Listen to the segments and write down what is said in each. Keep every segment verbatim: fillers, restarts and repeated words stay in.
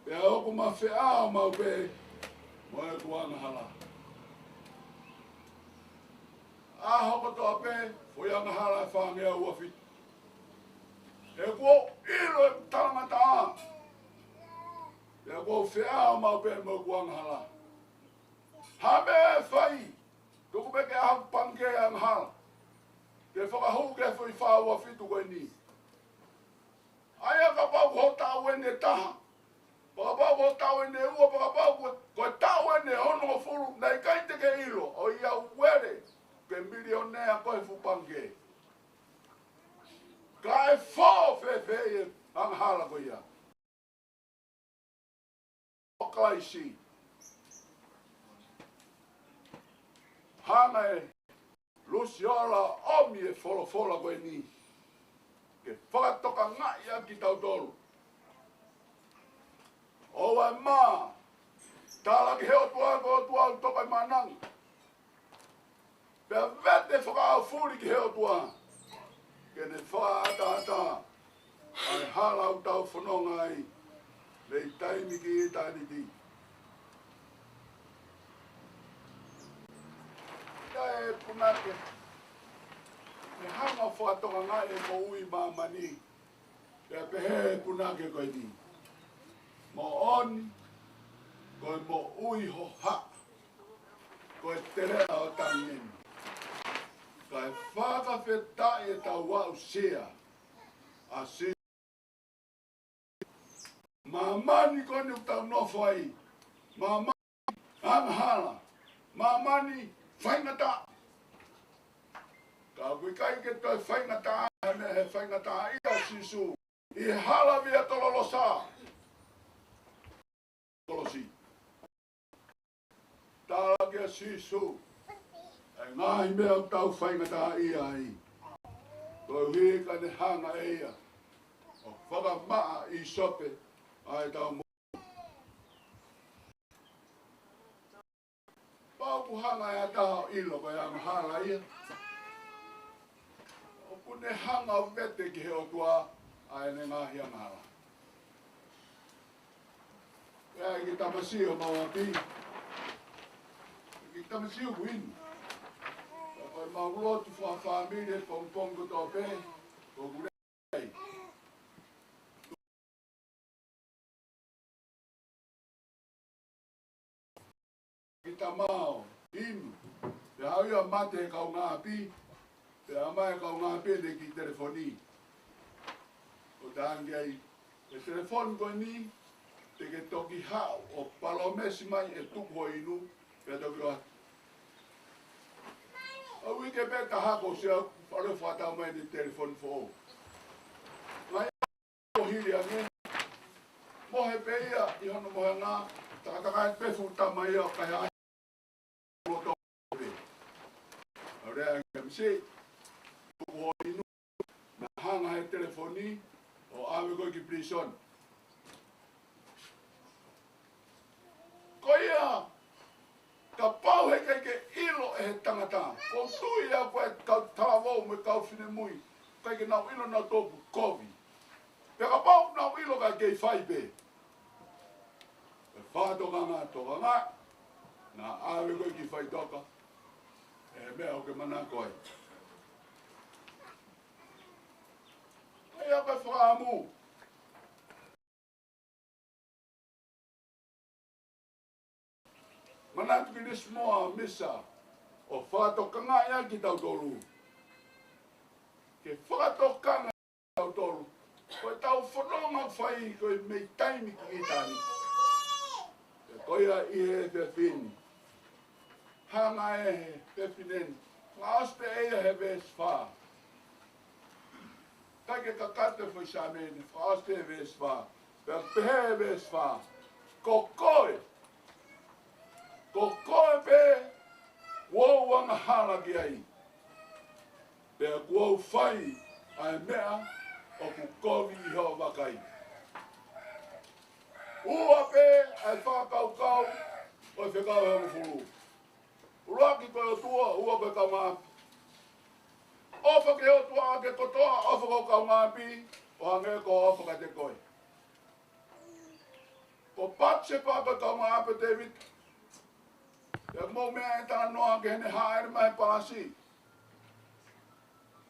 Pea ʻoku ma feʻao maʻu pē mo ʻeku angahala. ʻAho kotoa pē, foʻi angahala ʻe fāngeau ua fitu. ʻOku ou ʻilo ʻeku talangataʻa. Pea ʻoku ou feʻao maʻu pē mo ʻeku angahala. Ha meʻa ʻe fai, tuku pē ke ʻaʻaku pangikē angahala. Ke fakahū ki he foʻi fā ua fitu ko eni. ʻA ia kapau ko e taʻu eni ʻe taha, pea kapau ko e taʻu eni ʻe ua, pea kapau ko e, ko e taʻu eni ʻe onongofulu, naʻe ʻikai te ke ʻilo, ʻoiauē, ke milionea koe he fuʻu pangikē. Kae fō fēfē e angahala ko ia. ʻO Kalaisi. Hanga ʻe Lusiola ʻomi e folofola ko eni ke fakatokangaʻi ʻaki kitautolu. ʻOua ʻe mā, tala ki he ʻOtua, ko e ʻOtua ʻoku toka ʻi mānanga. Pea vete fakaʻaufuli ki he ʻOtua ke ne fakaʻataʻatā ʻa e hala ʻoku tau fononga ai mei taimi ki ʻitāniti. ʻA e punake, ne hanga ʻo fakatokangaʻi e moʻui ʻi māmani. Pea pehē e punake ko eni: Moʻoni, ko e moʻui hohaʻa ko e teleʻa ʻo e tangi ni. Kae fakafetaʻi ʻetau aʻusia ʻa Sīsū. Māmani ko eni ʻoku tau nofo ai, māmani angahala, māmani faingataʻa. Ka ʻoku ʻikai ke toe faingataʻa, he faingataʻaʻia ʻa Sīsū ʻi he hala via tololosa kolosi. Tala kia Sīsū e ngaahi meʻa ʻoku tau faingataʻaʻia ai, koeʻuhi ka ne hanga ʻe ia ʻo fakamaʻa ʻi sope ʻa ʻetau moʻui. Pau ʻoku hanga ʻe ha taha ʻo ʻilo ko e angahala ia, ʻoku ne hanga ʻo vete ki he ʻOtua ʻa ʻene ngaahi angahala. ʻE ʻi ai e kiʻi tamasiʻi ʻo mau ʻapi, e kiʻi tamasiʻi ʻoku inu. Ka ko e mau lotu fakafāmili he pongipongi kotoa pē, ʻoku lea ai ki tamau, inu, pea haʻu ia ʻo mate e kaungāʻapi, pea ʻomai e kaungāʻapi ʻene kiʻi telefoni. ʻO talaange ai, e telefoni ko eni, te ke toki haʻu ʻo palōmesi mai ʻe tuku hoʻo inu, pea toki ʻoatu. ʻA e uike pē taha kuo ʻosi ʻalu ʻo fakatau mai ʻene telefoni foʻou. Ngai ʻo hili ange, mohe pē ia ʻi hono mohenga, takatakai pē fuʻu tama ia ʻo kaihaʻa loto pē. ʻO lea ange kia Misi, tuku hoʻo inu, naʻa hanga he telefoni ʻo ʻave koe ki pilīsone. Ko ia, kapau heʻikai ke ʻilo ʻe he tangata, ʻoku ou tui au ko e kau talavou mo e kau finemui, ʻikai ke nau ʻilo naʻa tau kovi. Pea kapau nau ʻilo ka kei fai pē. E fakatokanga, tokanga, naʻa ʻave koe ki faʻitoka, e meʻa ʻoku ke manako ai. ʻA ia ko e fakaʻamu. Manatu ki Lisimoa, Misa, ʻo fakatokangaʻi ʻaki kitautolu. Ke fakatokanga kitautolu. Ko ʻetau fononga fai ko e mei taimi ki ʻitāniti. Pea ko ia ʻi he efiafi ni, hanga ʻe he fefine ni, fakaʻosi pē ʻe ia he veesi fā. ʻIkai ke kakato e foʻi Saame ni, fakaʻosi pē he veesi fā. Pea pehē he veesi fā: Ko koe, ko koe pē kuo u angahala ki ai, pea kuo u fai ʻa e meʻa ʻoku kovi ʻi hoʻo vakai. Ua pē ʻa e fakakaukau ʻo e fekau ʻe hongofulu. ʻUluaki ko e ʻOtua, ua ko e kaungāʻapi. ʻOfa ki he ʻOtua ʻaki e kotoa, ʻofa ki ho kaungāʻapi ʻo hangē ko hoʻo ʻofa kiate koe. ʻo Patisepa ko e kaungāʻapi ʻo Tēvita. Pea mou meʻa e talanoa ki heʻene hāʻele mai he palasi.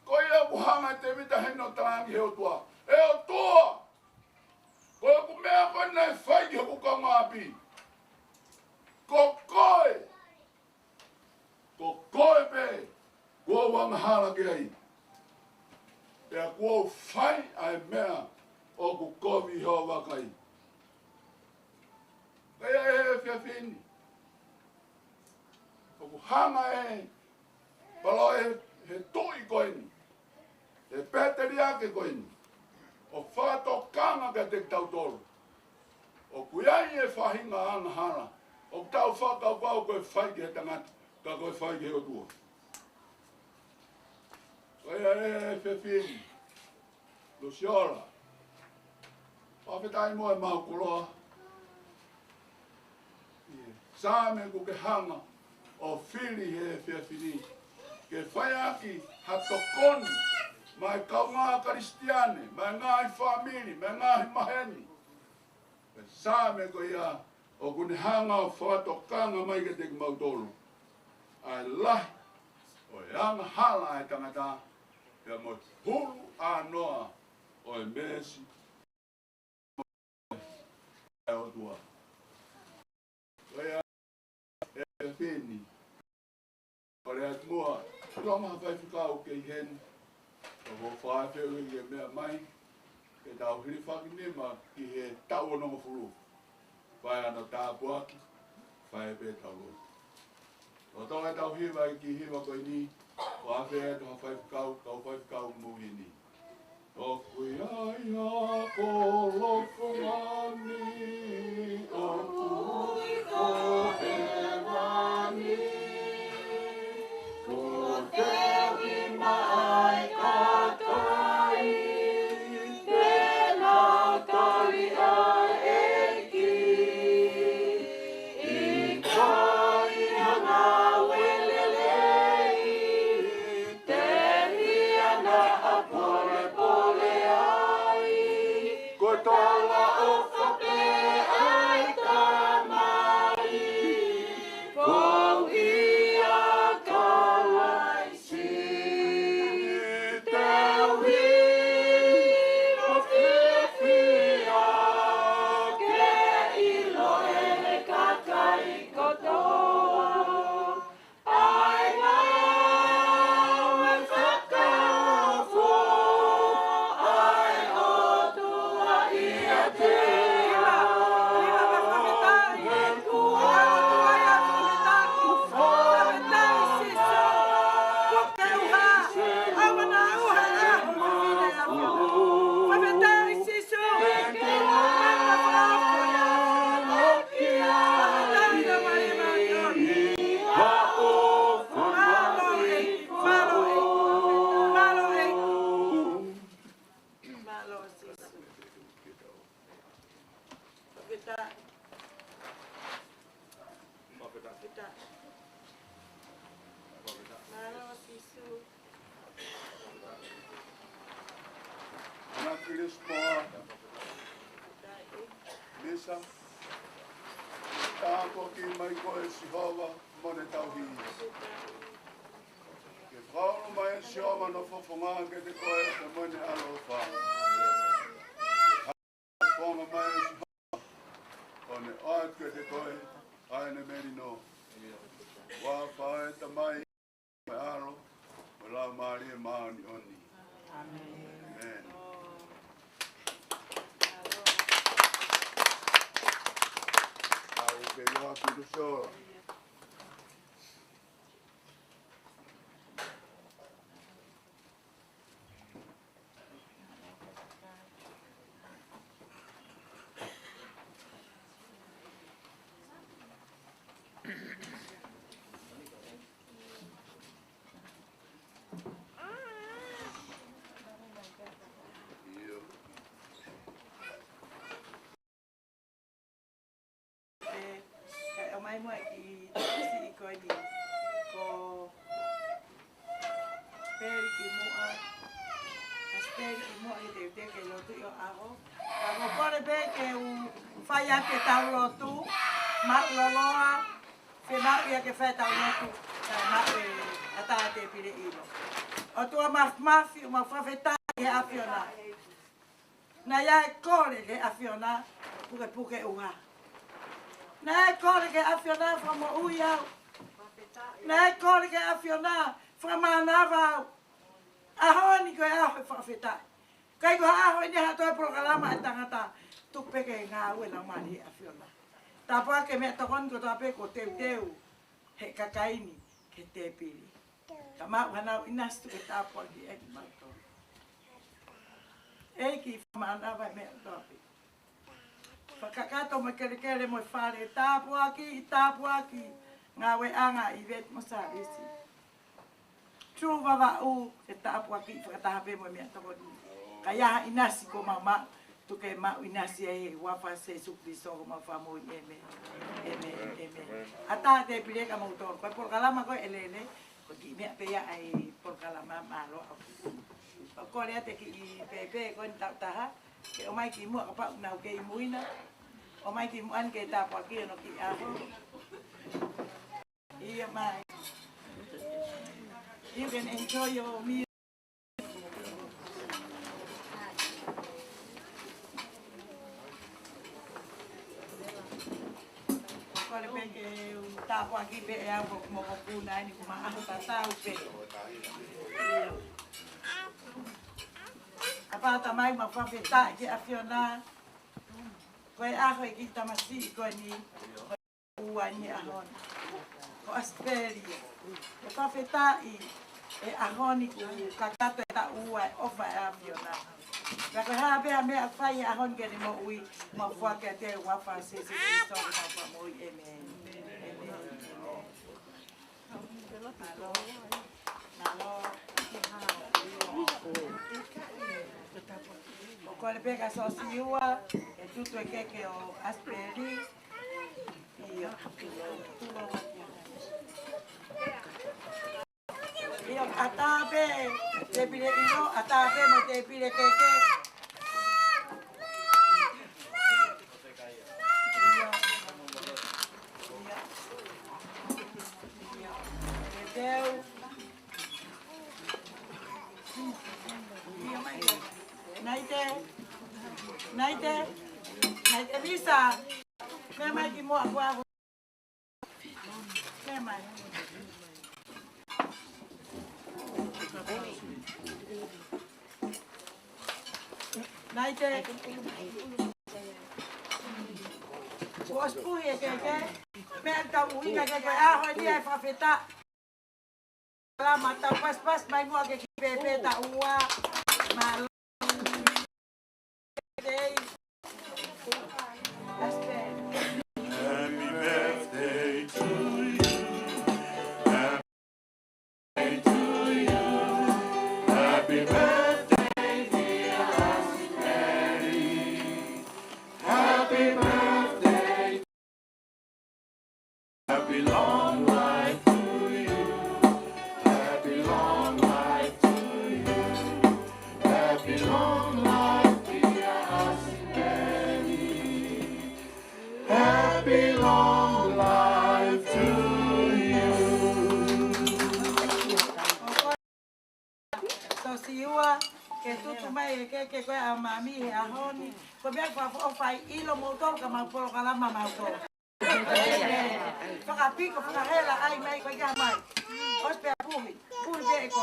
Ko ia ʻoku hanga ʻe Tēvita heni ʻo talaange ki he ʻOtua, ʻE ʻOtua, ko ʻeku meʻa ko eni naʻe fai ki hoku kaungāʻapi. Ko koe, ko koe pē kuo u angahala ki ai. Pea kuo u fai ʻa e meʻa ʻoku kovi ʻi hoʻo vakai. Ka ʻi he efiafi ni, ʻoku hanga ʻe he palohe, he tuʻi ko eni, he pēteliake ko eni, ʻo fakatokanga kiate kitautolu. ʻOku ʻi ai e faʻahinga angahala ʻoku tau fakakaukau ko e fai ki he tangata, ka ko e fai ki he ʻOtua. Ko ia e efiafi ni, Lusiola, fakafetaʻi mo e mau koloa. Saame kuo ke hanga ʻo fili he efiafi ni ke fai ʻaki ha tokoni maʻa e kaungā Kalisitiane, maʻa e ngaahi fāmili, maʻa e ngaahi maheni. Ko e saame ko ia ʻoku ne hanga ʻo fakatokanga mai kiate kimautolu ʻa e lahi ʻo e angahala ʻa e tangata, pea mo e hulu ʻānoa ʻo e meesi ʻa e ʻOtua. Ko ia e efiafi ni, ʻoku ou lea atu muʻa, ʻoku ʻi ai ha faifekau kei heni, ʻoku ou fakaafeʻi ke meʻa mai, ke tau hilifaki nima ki he taʻu onongofulu. Fai hano tāpuaki, fai pē tau lotu. Lolotonga ʻetau hiva e kiʻi hiva ko eni, ʻoku ou fakaafeʻi atu ha faifekau, kau faifekau mou heni. ʻOku ʻi ai ha koloa fungani, ʻoku ui ko hēvani. Ko e teuhi maʻa e kakai, te nau tali ʻa e ʻEiki. ʻIkai ha ngāue lelei, te ia naʻa polepole ai. Ko e talaʻofa pē ʻa e Tamai, ko ia Kalaisi. Te u hiva fiefia ke ʻilo ʻe he kakai kotoa ʻa e ngāue fakaofo ʻa e ʻOtua ʻiate au. He kuo u fai ʻa e tui ʻa e ʻOtua. Mālō Sīsū. Ana Kilismoa. Misa. Tāpuaki mai koe Sihova mo e tauhi. Ke fakaulu mai Sihova hono fofonga kiate koe pea mo e ʻaloʻofa. Fofonga mai Sihova ʻo ne ʻoatu kiate koe ʻa ʻene melino. Huafa ʻo e Tamai, mo e ʻAlo, mo e Laumālie Māʻoniʻoni. ʻĒmeni. ʻĒmeni. Tau kei ʻoatu Lusiola. ʻE, kae ʻomai muʻa e kiʻi siʻi ko eni. Ko Peli ki muʻa. Pea kimuʻa ke teuteu ke lotu ʻi he ʻaho. Ka ʻoku ou kole pē ke u fai atu ʻetau lotu, maʻu loloa, fiemaʻu ia ke fai ʻetau lotu, kae maʻu e ʻatā tēpile ʻilo. ʻOtua Māfimafi, ʻoku mau fakafetaʻi he ʻAfiona. Naʻe ʻi ai e kole ki he ʻAfiona, pukepuke ʻuha. Naʻe ʻi ai e kole ki he ʻAfiona, fakamoʻui au. Naʻe ʻi ai e kole ki he ʻAfiona, fakamānava au. ʻAho ni ko e ʻaho e fakafetaʻi. ʻIkai ko ha ʻaho ʻe ʻi ai ha toe polokalama ʻa e tangata, tuku pē ke ngāue e Laumālie ʻo e ʻAfiona. Tāpuakiʻi e meʻatokoni kotoa pē kuo teuteu ʻe he kakai ni ki he tēpile. Ka maʻu hanau ʻinasi, tuku ke tāpuakiʻi ʻe kimautolu. ʻEiki, fakamānava e meʻa kotoa pē. Fakakakato mo e kelekele mo e fale, tāpuakiʻi, tāpuakiʻi e ngāueʻanga ʻa ʻIveti mo Sāvesi. Tuʻu Vavaʻu, ke tāpuakiʻi fakataha pē mo e meʻatokoni. Ka ʻi ai ha ʻinasi kuo mau maʻu, tuku ke maʻu ʻinasi ia ʻi he huafa ʻo Sīsū Kalaisi ko homau Fakamoʻui. ʻĒmeni. ʻĒmeni. ʻĒmeni. ʻAtā tēpile kia moutolu. Ko e polokalama ko ē ʻe lele, ko e kiʻi meʻa pē ia ʻa e polokalama, mālō. ʻOku ou kole atu e kiʻi pēpē ko eni, tau taha ke ʻomai kimuʻa kapau ʻoku nau kei muina. ʻOmai kimuʻa ni ke tāpuakiʻi hono kiʻi ʻaho. ʻIo mai. You can enjoy your meal. Kole pē ke u tāpuakiʻi pē ʻe au mo hoku nai ni, ko ʻema ʻaho tatau pē. ʻIo. ʻApā Tamai, mau fakafetaʻi ki he ʻAfiona. Ko e ʻaho ʻo e kiʻi tamasiʻi ko eni, ko e ua ni he ʻaho ni. Ko ʻAsipeli ia. ʻOku fakafetaʻi he ʻaho ni kuo kakato e taʻu ua e ʻofa ʻa e ʻAfiona. Ka ko e hā pē ha meʻa ʻe fai he ʻaho ni ki heʻene moʻui, mau foaki kiate ia ʻi he huafa ʻo Sīsū Kalaisi ko homau Fakamoʻui. ʻĒmeni. ʻĒmeni. Mālō. Mālō. ʻOku ou kole pē kia Sosiua ke tutu e keke ʻo ʻAsipeli. ʻIo. ʻIo, ʻatā pē tēpile ʻilo, ʻatā pē mo e tēpile keke. ʻIo. ʻIo. ʻIo. Teuteu. ʻIo mai. Naite. Naite. Naite Lisa. Meʻa mai kimuʻa kuo aʻu. Meʻa mai. Naite. Kuo ʻosi puhi e keke. Meʻa tau ʻuhinga ke ko e ʻaho ni ʻa e fakafetaʻi. Mālō, tau pasipasi mai muʻa ke kiʻi pēpē taʻu ua. Mālō. Happy birthday to you. Happy birthday to you. Happy birthday, dear Rosemary. Happy birthday. Happy long life to you. Happy long life to you. Happy long life, dear Rosemary. Happy long life to you. Sosiua, ke tutu mai e keke ko ē ʻa Mami he ʻaho ni. Ko e meʻa ʻoku ou fai ʻilo moutolu ka mau polokalama mautolu. Fakapiko, fakahela ai mai ko ia mai. ʻOsi pē puhi, puhi pē ko.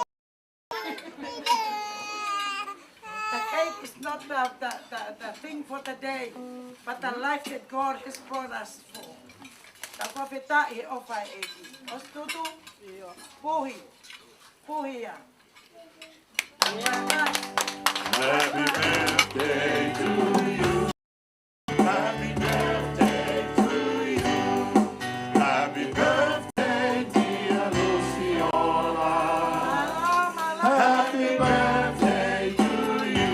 The cake is not the, the, the, the thing for the day, but the life that God has brought us for. Tau fakafetaʻi he ʻofa ʻa e ʻEiki. ʻOsi tutu? Puhi. Puhi ia. Happy birthday to you. Happy birthday to you. Happy birthday, dear Luciola. Happy birthday to you.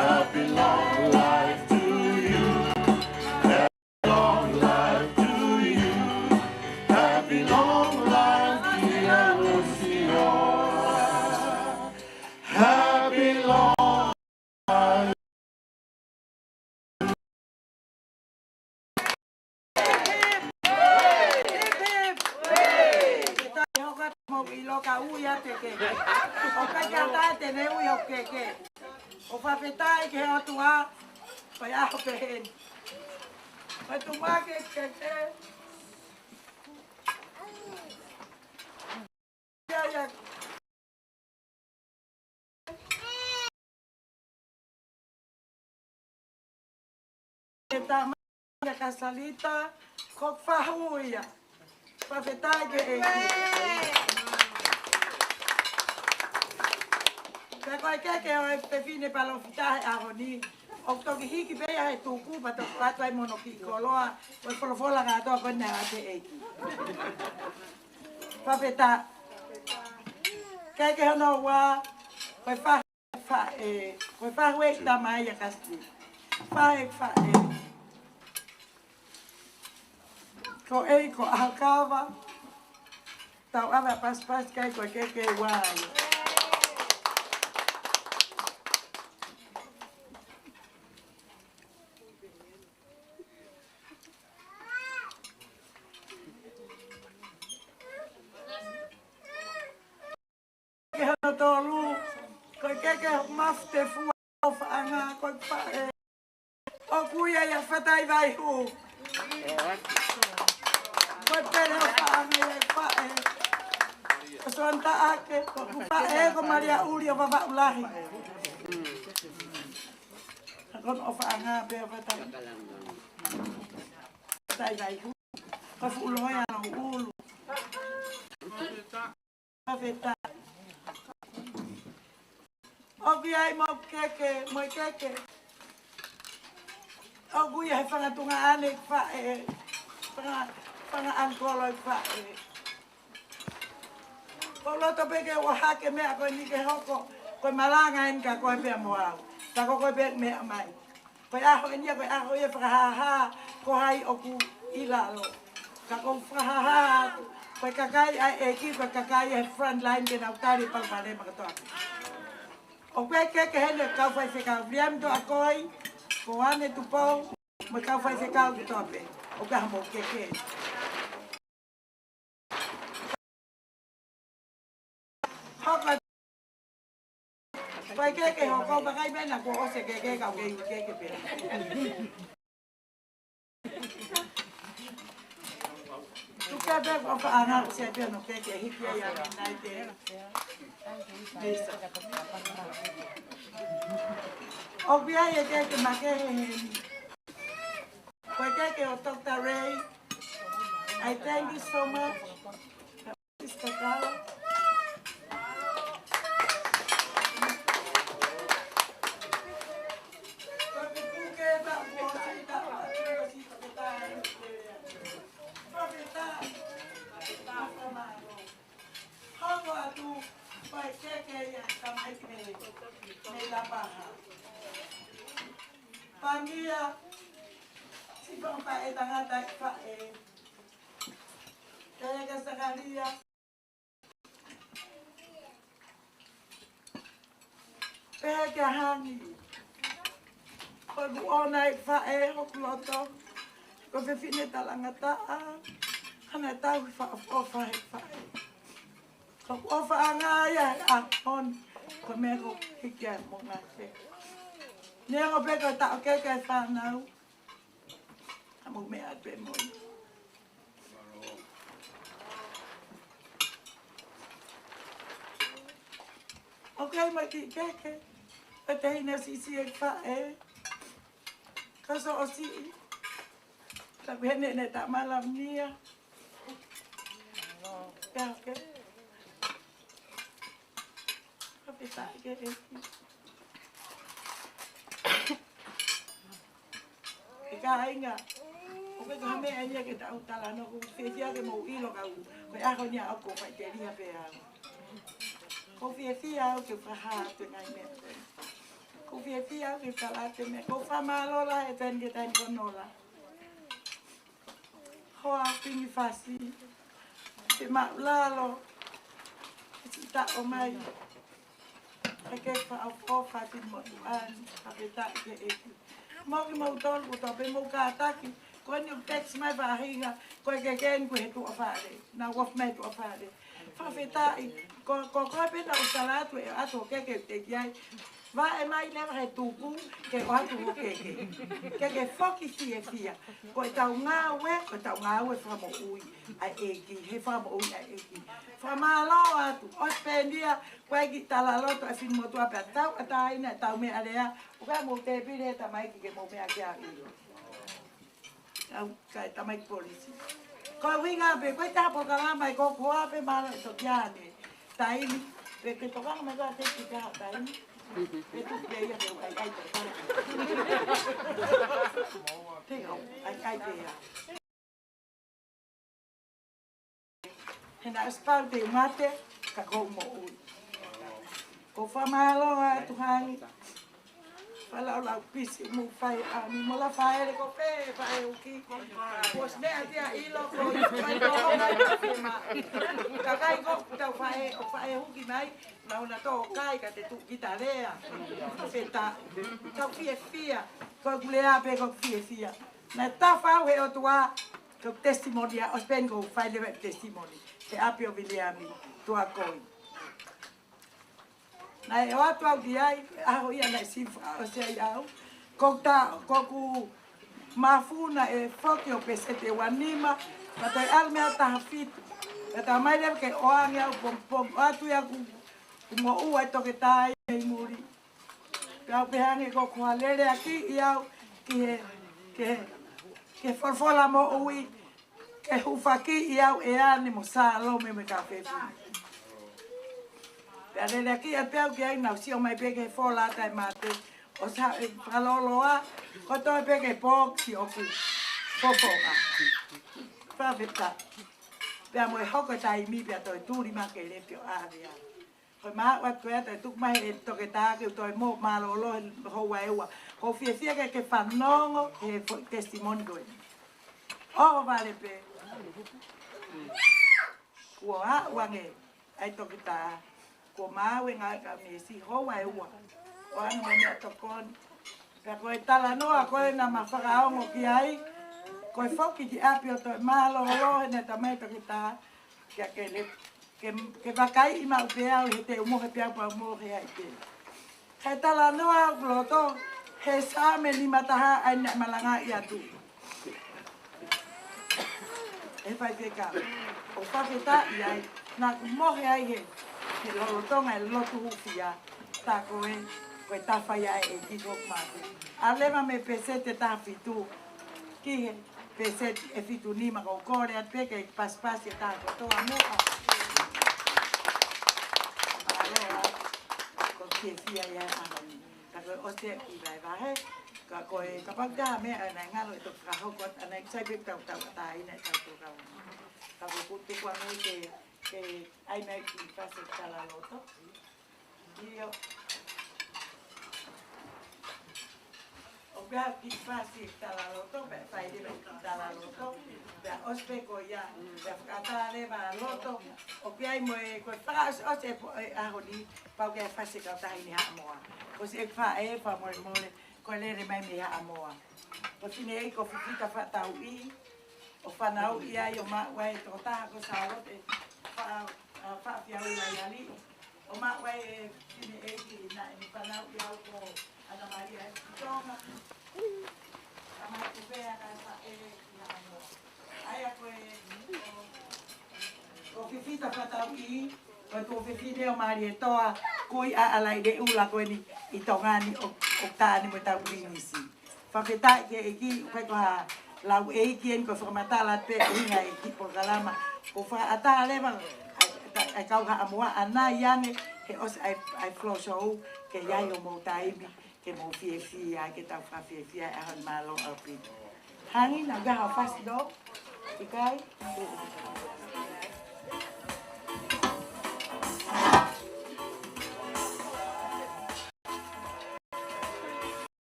Happy long life to you. Long life to you. Happy long life, dear Luciola. Happy long ʻIlo ka ui atu e keke. ʻOku ʻikai ke ʻatā te ne ui hoku keke. ʻOku fakafetaʻi ki he ʻOtua, ko e ʻaho pehē ni. Ko e tumuʻa ke keke. Ia, ia. E tama ia Kasalita, ko fahu ia. Fakafetaʻi ki he ʻEiki. Pea ko e keke ʻo e fefine palōfita he ʻaho ni. ʻOku toki hiki pē ia he tuku, pea toki ʻatu ai mo hono kiʻi koloa, ko e folofola kātoa ko ena ʻa e ʻEiki. Fakafetaʻi. Keke hono ua, ko e fahu faʻē, ko e fahu ʻeiki tama ia Kasiti. Fahu ʻeiki faʻē. Ko ʻeiki ko ʻAhokava, tau ʻave ʻa pasipasi kai ko e keke ua ia. Keke hono tolu, ko e keke ʻo Mafu Tefua ʻOfaʻanga, ko e faʻē. ʻOku ui ia ʻa Fatai Vaihu. Ko e pele ʻofaʻanga ia e faʻē. Ko Soana Taʻake, ko e faʻē ko Malia ʻUli ʻo Vavaʻu Lahi. Ka ko hono ʻofaʻanga pē ʻa Fatai. Fatai Vaihu. Ko e fuʻu loea ʻa Louʻulu. Fakafetaʻi. ʻOku ʻi ai mo e keke, mo e keke. ʻOku ʻi ai he fanga tuongaʻane ʻeiki faʻē, fanga, fanga ʻangikolo ʻeiki faʻē. ʻOku ou loto pē ke ʻohake e meʻa ko eni ke hoko, ko e malanga eni kia koe pea mo au. Ka ko koe pē meʻa mai. Ko e ʻaho eni ia, ko e ʻaho ia fakahāhā, ko hai ʻoku ʻi lalo. Ka ʻoku ou fakahāhā atu, ko e kakai ʻa e ʻEiki, ko e kakai he front line ke nau tali e palopalema kātoa. ʻOku ʻi ai e keke heni ʻo e kau faifekau, Viliami Toʻakoi, ko Ane Tupou, mo e kau faifekau kātoa pē. ʻOku ʻi ai hamou keke. Hoko. Ko e keke hoko, vakai pē naʻa kuo ʻosi e keke ka ʻoku kei keke pē. Tuku pē ʻOfaʻanga, ʻosi pē hono keke hiki ai ʻa e nai te. Misa. ʻOku ʻi ai e keke makehe heni. Ko e keke ʻo Doctor Ray. I thank you so much. Sister Carla. Hoko atu, ko e keke ia ʻa e tamaiki mei, mei Lapaha. Pangia, siʻi fanga faʻētangata ʻeiki faʻē. Pehē kia Sakalia. Pehē kia Hangi. Ko ʻeku ʻofa ʻeiki faʻē, ʻoku loto. Ko e fefine talangataʻa. Hana tau faʻa ʻofa ʻeiki faʻē. Ko ʻOfaʻanga ia he ʻaho ni, ko e meʻa ko e hiki ai mo ngake. Neongo pē ko e taʻokete e fānau. Ka mou meʻa pē mo ia. ʻOku ʻi ai mo e kiʻi keke. Ko e taʻahine siʻisiʻi ʻeiki faʻē. Ka so ʻosi. Ka pehē ʻe he tama Lamia. Ka ke. Ka pehē ke ʻEiki. ʻE kāinga. ʻOku ʻikai ko ha meʻa ia ke tau talanoa, ʻoku ou fiefia ke mou ʻilo kau. Ko e ʻaho ni ʻoku ou faʻiteliha pē au. ʻOku ou fiefia au ke fakahā atu e ngaahi meʻa ko ē. ʻOku ou fiefia au ke tala atu e meʻa. ʻOku ou fakamālō lahi ʻe Teni ke taini ko nola. Hoa Pingi Fasi, ke māʻulalo, ke siʻi taʻo mai, ke ke faʻa ʻofa ʻi he motuʻa ni, fakafetaʻi ki he ʻEiki. Mo kimoutolu kotoa pē mou kātaki, ko eni ʻoku text mai faʻahinga, ko e keke eni ko e tuʻa fale, naʻa ku ofi mai tuʻa fale. Fakafetaʻi, ko, ko koe pē naʻa ku tala atu ʻe ʻoatu hoʻo keke ʻiate ia. Vaʻe mai leva he tuku, ke ʻoatu hoʻo keke. Ke ke foki fiefia. Ko ʻetau ngāue, ko ʻetau ngāue fakamoʻui ʻa e ʻEiki, he fakamoʻui ʻa e ʻEiki. Fakamālō atu, ʻosi pē eni ia, ko e kiʻi talaloto ʻa e finemotuʻa pea tauʻatāina ʻetau meʻalea, ʻo ka mou tēpile he tamaiki ke mou meʻa ki ai ʻo ʻilo. ʻAu, kae tamaiki polisi. Ko e ʻuhinga pē, ko e taha polokalama ʻi ko koa pē mālō e toki ane. Taimi, pe ke tokanga mai koe ʻa te ki ka taimi. Pe tu pē ia pe ʻai, ʻai, ʻai. Pe au, ʻai, ʻai pē ia. He naʻe ʻosi pau te u mate, ka ʻoku ou moʻui. Ko e fakamālō atu Hangi. Fakalaulau pisi mo fai a mi mo la faele ko pe fae uki. Ko e meʻa tia ʻilo ko i fai ko honga i fema. Ka kai ko tau fae, ʻo fae uki mai, na una tō kai ka te tuʻu ki ta lea. Feta, tau fiefia, ko e kulea pē ko fiefia. Na ta fau he ʻOtua, ko testimony a, ʻosi pē eni ko fai leva testimony. He ʻapi ʻo Viliami, tuʻa koi. Naʻe ʻoatu au ki ai, ʻaho ia naʻe sifa ʻosi ai au. Ko ta, ko ku mafuna ʻe foki ʻo peseti ʻe ua nima, ka toe ʻalu mei ai taha fitu. Ka ta mai leva ke ʻoange au pongipongi, ʻoatu ia ku, ku moʻua ʻe toketā ia ʻi muli. Pea u pehē ange ko ko ha lele ʻaki ʻi au ki he, ki he, ki he folofola moʻui, ke hūfaki ʻi au ʻe ane mo Sālome mo e kau fefine. Pea lele ʻaki ʻa pea u ki ai nau sio mai pē ki he fola taʻe mate, ʻo sa e fakaloloa, ko toe pē ki he pōkisi ʻoku fofonga. Fakafetaʻi. Pea mo e hoko e taimi pea toe tuli mai ke lepi ʻo ʻave au. Ko e maʻu atu ko ē ʻa e tuku mai he toketā ke u toe mō mālōlō he houa ʻe ua. Ko u fiefia ke ke fanongo he foʻi testimony ko ē. ʻO vale pē. Kuo aʻu ange ʻa e toketā. Kuo maʻu e ngāue ka mesi houa ʻe ua. ʻO ʻoange mo e meʻatokoni. Pea ko e talanoa ko ē naʻa ma fakaongo ki ai. Ko e foki ki ʻapi ʻo toe mālōlō he naʻe tala mai toketā. Kia ke le Ke, ke vakaiʻi maʻu pē au he te u mohe pē au pea u mohe ai pē. He talanoa ʻoku loto, he Saame nima taha ʻa ia naʻe malangaʻi atu. ʻE faifekau, ʻo fakafetaʻi ai, naʻa ku mohe ai he, he lolotonga e lotu hūfia, tā ko ē, ko e tafa ia ʻa e ʻEiki ko māku. ʻAlu leva mei he peseti ʻe taha fitu, ki he peseti ʻe fitu nima ko u kole atu pē ke pasipasi e taha kotoa muʻa. Mālō ā, ko e fiefia ia ʻa e ʻaho ni. Ka ko e ʻosi e kiʻi vahevahe, ka ko e kapau ʻoku ʻi ai ha meʻa ʻa ia naʻe ngalo ʻe toki fakahoko atu, ʻa ia naʻe sai pē tau tauʻatāina e tau tokau. Ka ko e kutu kua ngai ke, ke ʻai mai ki fasi talaloto. ʻIo. ʻOku ʻi ai e kiʻi fasi talaloto, pea fai leva e kiʻi talaloto, pea ʻosi pē ko ia, pea fakaʻatā leva loto, ʻoku ʻi ai mo e, ko e fakaʻosiʻosi e po-, e ʻaho ni, pau ke fasi kautaha ʻi Haʻamoa. Ko siʻeku faʻē, fakamolemole, ko e lele mai mei Haʻamoa. Ko e fineʻeiki ko Fifita Fatauʻi, ʻo fanauʻi ai ʻo maʻu ai e tokotaha ko Sālote Fa-, ʻa, Fafiaulaialiʻi. ʻO maʻu ai e fineʻeiki naʻe ne fanauʻi au ko Ana Maria Tonga. Ka mai ku pea ka sa e ʻi Haʻamoa. ʻA ia ko e, ko Fifita Fatauʻi, ko e tuofefine ʻo Malietoa, kui ʻa Alaileʻula ko eni ʻi Tonga ni ʻo, ʻo tā ni mo e tau Pilinisi. Fakafetaʻi ki he ʻEiki, ʻoku ʻikai ko ha lau ʻeiki eni, ko e fakamatala pē ʻuhinga e kiʻi polokalama. Ko e fakaʻatā leva ʻa e, ʻa e, ʻa e kau Haʻamoa ʻanai ange, he ʻosi ʻa e, ʻa e floor show, ke ʻi ai homou taimi, ke mou fiefia, ke tau fakafiefia e ʻaho ni. Mālō ʻaupito. Hangi, naʻa ku ʻi ai ha fasi lō, ʻikai?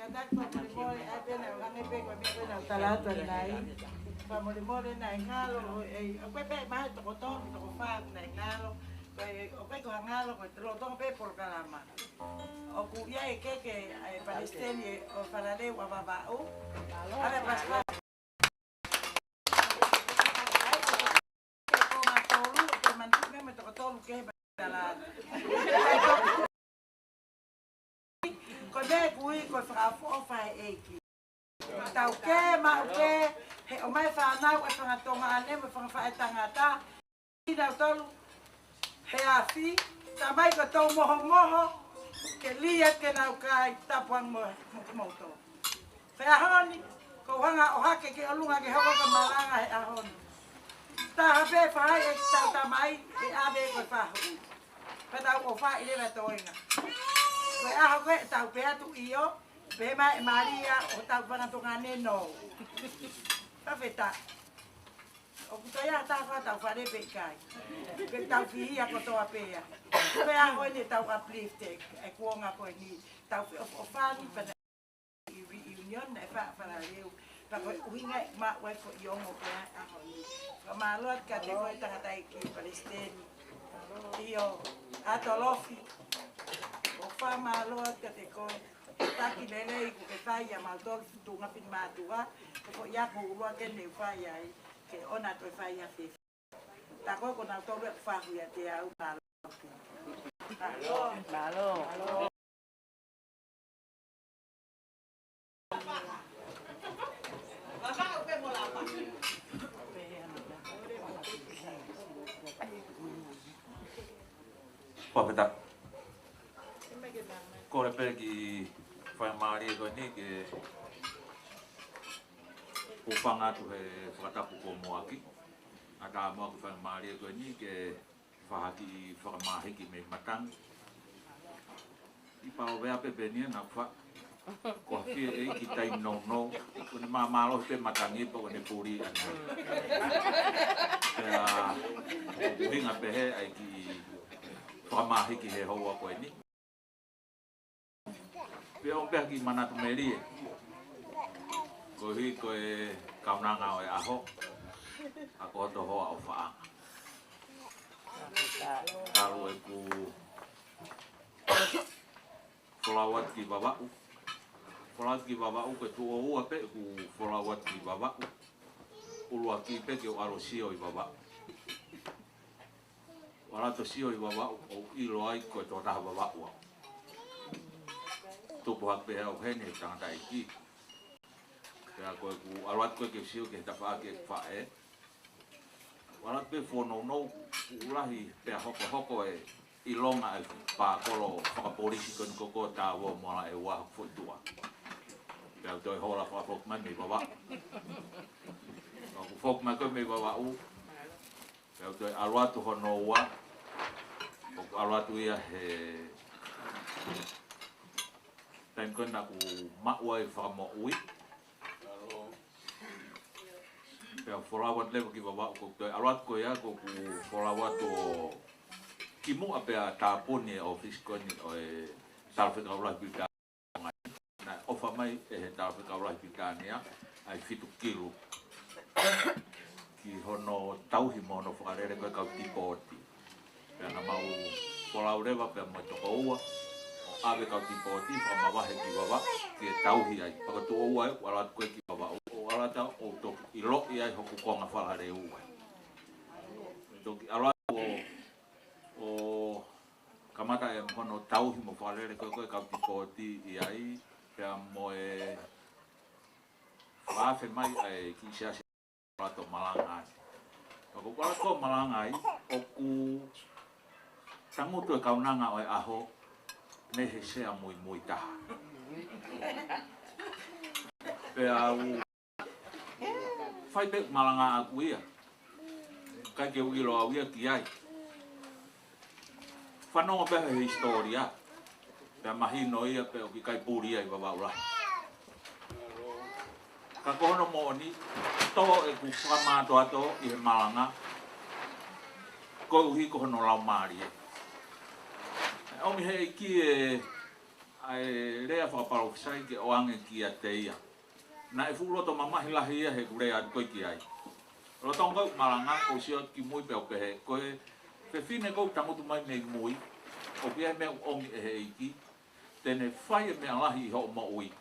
Kātaki fakamolemole, ʻai pē naʻa ku hangē pē ko e meʻa ko ē naʻa ku tala atu ai. Fakamolemole naʻe ngalo, ʻe, ʻoku ʻi ai pē mai toko tolu, toko fā naʻe ngalo. Ko e, ʻoku ʻikai ko ha ngalo, ko e lolotonga pē polokalama. ʻOku ʻi ai e keke, ʻa e palesiteni ʻo e falaleu ʻa Vavaʻu. ʻAve Pasipasi. Ko e konga tolu, ko e manatu meʻa mo e toko tolu ke he tala. Ko e meʻa ʻoku ui ko e fakaʻofoʻofa ʻa e ʻEiki. Tau kē maʻu pē, he ʻomai fānau ʻa e fanga tuongaʻane mo e fanga faʻētangata. Kinautolu, he afi, tamai ko e tau mohomoho, ke lia ke nau kai tapuang mo, mo, mo to. He ʻaho ni, ko e hanga ʻo hake ki ʻolunga ke hoko ko e malanga he ʻaho ni. Taha pē fai ʻe tau tamai, ʻe ʻave ko e fahu. Pea tau ʻofa ʻi leva toenga. Ko e ʻaho ko ē ʻe tau pehē atu ʻio, pehē mai ʻe Malia ʻo tau fanga tuongaʻane no. Ka feta. ʻOku tau ia tau fa tau fale pē kai. Pea tau fihia kotoa pē ia. Pea ko eni tau uplift e, e kuonga ko eni. Tau fe-, ʻo, ʻofa ni pea ʻi reunion naʻe fa-, falaleu. Pea ko e ʻuhinga ʻe maʻu ai ko e ongo pē ʻa e ʻaho ni. Fakamālō atu kiate koe tangataʻeiki palesiteni. ʻIo, ʻAtolofi. ʻOku fakamālō atu kiate koe. Taki lelei kuo ke fai ʻa mautolu tuʻunga finemātuʻa. Ko ia ko ʻUlua ke ne fai ai. Ke ʻoua toe fai ʻa e fefe. Tā ko ē ko nautolu ʻoku fahu ʻiate au, mālō. Mālō. Fakafetaʻi. Kole pē ki he faingamālie ko eni ke u hūfanga atu he fakatapu kuo muʻaki. ʻA ia mo e faingamālie ko eni ke fakahā ʻeku fakamahiki mei matangi. ʻI Palovea pē peni ana fa. Ko e fie ʻEiki taimi nounou. Ko ʻene māmālohi pē matangi pea ko ʻene puli ana. Pea, ʻuhinga pē he ʻai ke fakamahiki he houa ko eni. Pea ʻoku pehē ki he manatu melie. Koeʻuhi ko e kaunanga ʻo e ʻaho. ʻA ko hoto hoa ʻofaʻanga. Talu ʻeku folau atu ki Vavaʻu. Folau atu ki Vavaʻu ko e tuʻo ua pē ʻeku folau atu ki Vavaʻu. ʻUluaki pē ke u ʻalu ʻo sio ʻi Vavaʻu. ʻAlu atu ʻo sio ʻi Vavaʻu ʻo ʻilo ai ko e tokotaha Vavaʻu au. Tupu hake pē au heni he tangataʻeiki. Pea ko ʻeku ʻalu atu ko ē ke sio ki he tafaʻaki ʻeku faʻē. ʻAlu atu pē fuʻu nounou, fuʻu lahi pea hokohoko e ʻilonga e pākolo fakapolisi ko eni ko ko tā ua mo la e ua foʻi tuʻa. Pea u toe hola fakafoki mai mei Vavaʻu. Pea u foki mai ko ē mei Vavaʻu. Pea u toe ʻalu atu hono ua, ʻoku ʻalu atu ia he taimi ko ē naʻa ku maʻu ai fakamoʻui. Pea folau atu leva ki Vavaʻu, ko e toe ʻalu atu ko ia, ko ʻeku folau atu ʻo kimuʻa pea tāpuni e ʻōfisi ko eni ʻo e Talafekau Lahi Pilitānia. Naʻe ʻofa mai ʻe he Talafekau Lahi Pilitānia ʻa e fitu kilu ki hono tauhi mo hono fakalele ko e kau tipooti. Pea naʻa mau folau leva pea mo e toko ua ʻo ʻave kau tipooti fakamavahe ki Vavaʻu ke tauhi ai. Pea ko e tuʻo ua ʻeku ʻalu atu ko ē ki Vavaʻu ʻo ʻalu atu ʻo toki ʻiloʻi ai hoku konga fakalele ua. Toki ʻalu atu ʻo ʻo kamata e hono tauhi mo fakalele ko ē ko e kau tipooti ʻi ai, pea mo e fakaafe mai ʻa e kiʻi siasi ʻalu atu ʻo malanga ai. Pea ko ʻeku ʻalu atu ʻo malanga ai, ʻoku tangutu e kaunanga ʻo e ʻaho mei he sea muimui taha. Pea u fai pē malanga ʻaʻaku ia. ʻIkai ke u ʻilo au ia ki ai. Fanongo pē he hisitōlia. Pea mahino ia pē ʻoku ʻikai puli ia ʻi Vavaʻu Lahi. Ka ko hono moʻoni, tō ʻeku fakamātoato ʻi he malanga. koeʻuhi ko hono laumālie. ʻOmi he ʻEiki e, ʻa e lea fakapalōfisai ke ʻoange kiate ia. Naʻe fuʻu loto mamahi lahi ia heʻeku lea atu ko ē ki ai. Lolotonga ʻeku malanga, ʻoku ou sio atu ki mui pea u pehē, ko e fefine ʻoku tangutu mai mei mui, ʻoku ʻi ai e meʻa ʻoku ʻomi ʻe he ʻEiki, te ne fai e meʻa lahi ʻi hoʻo moʻui.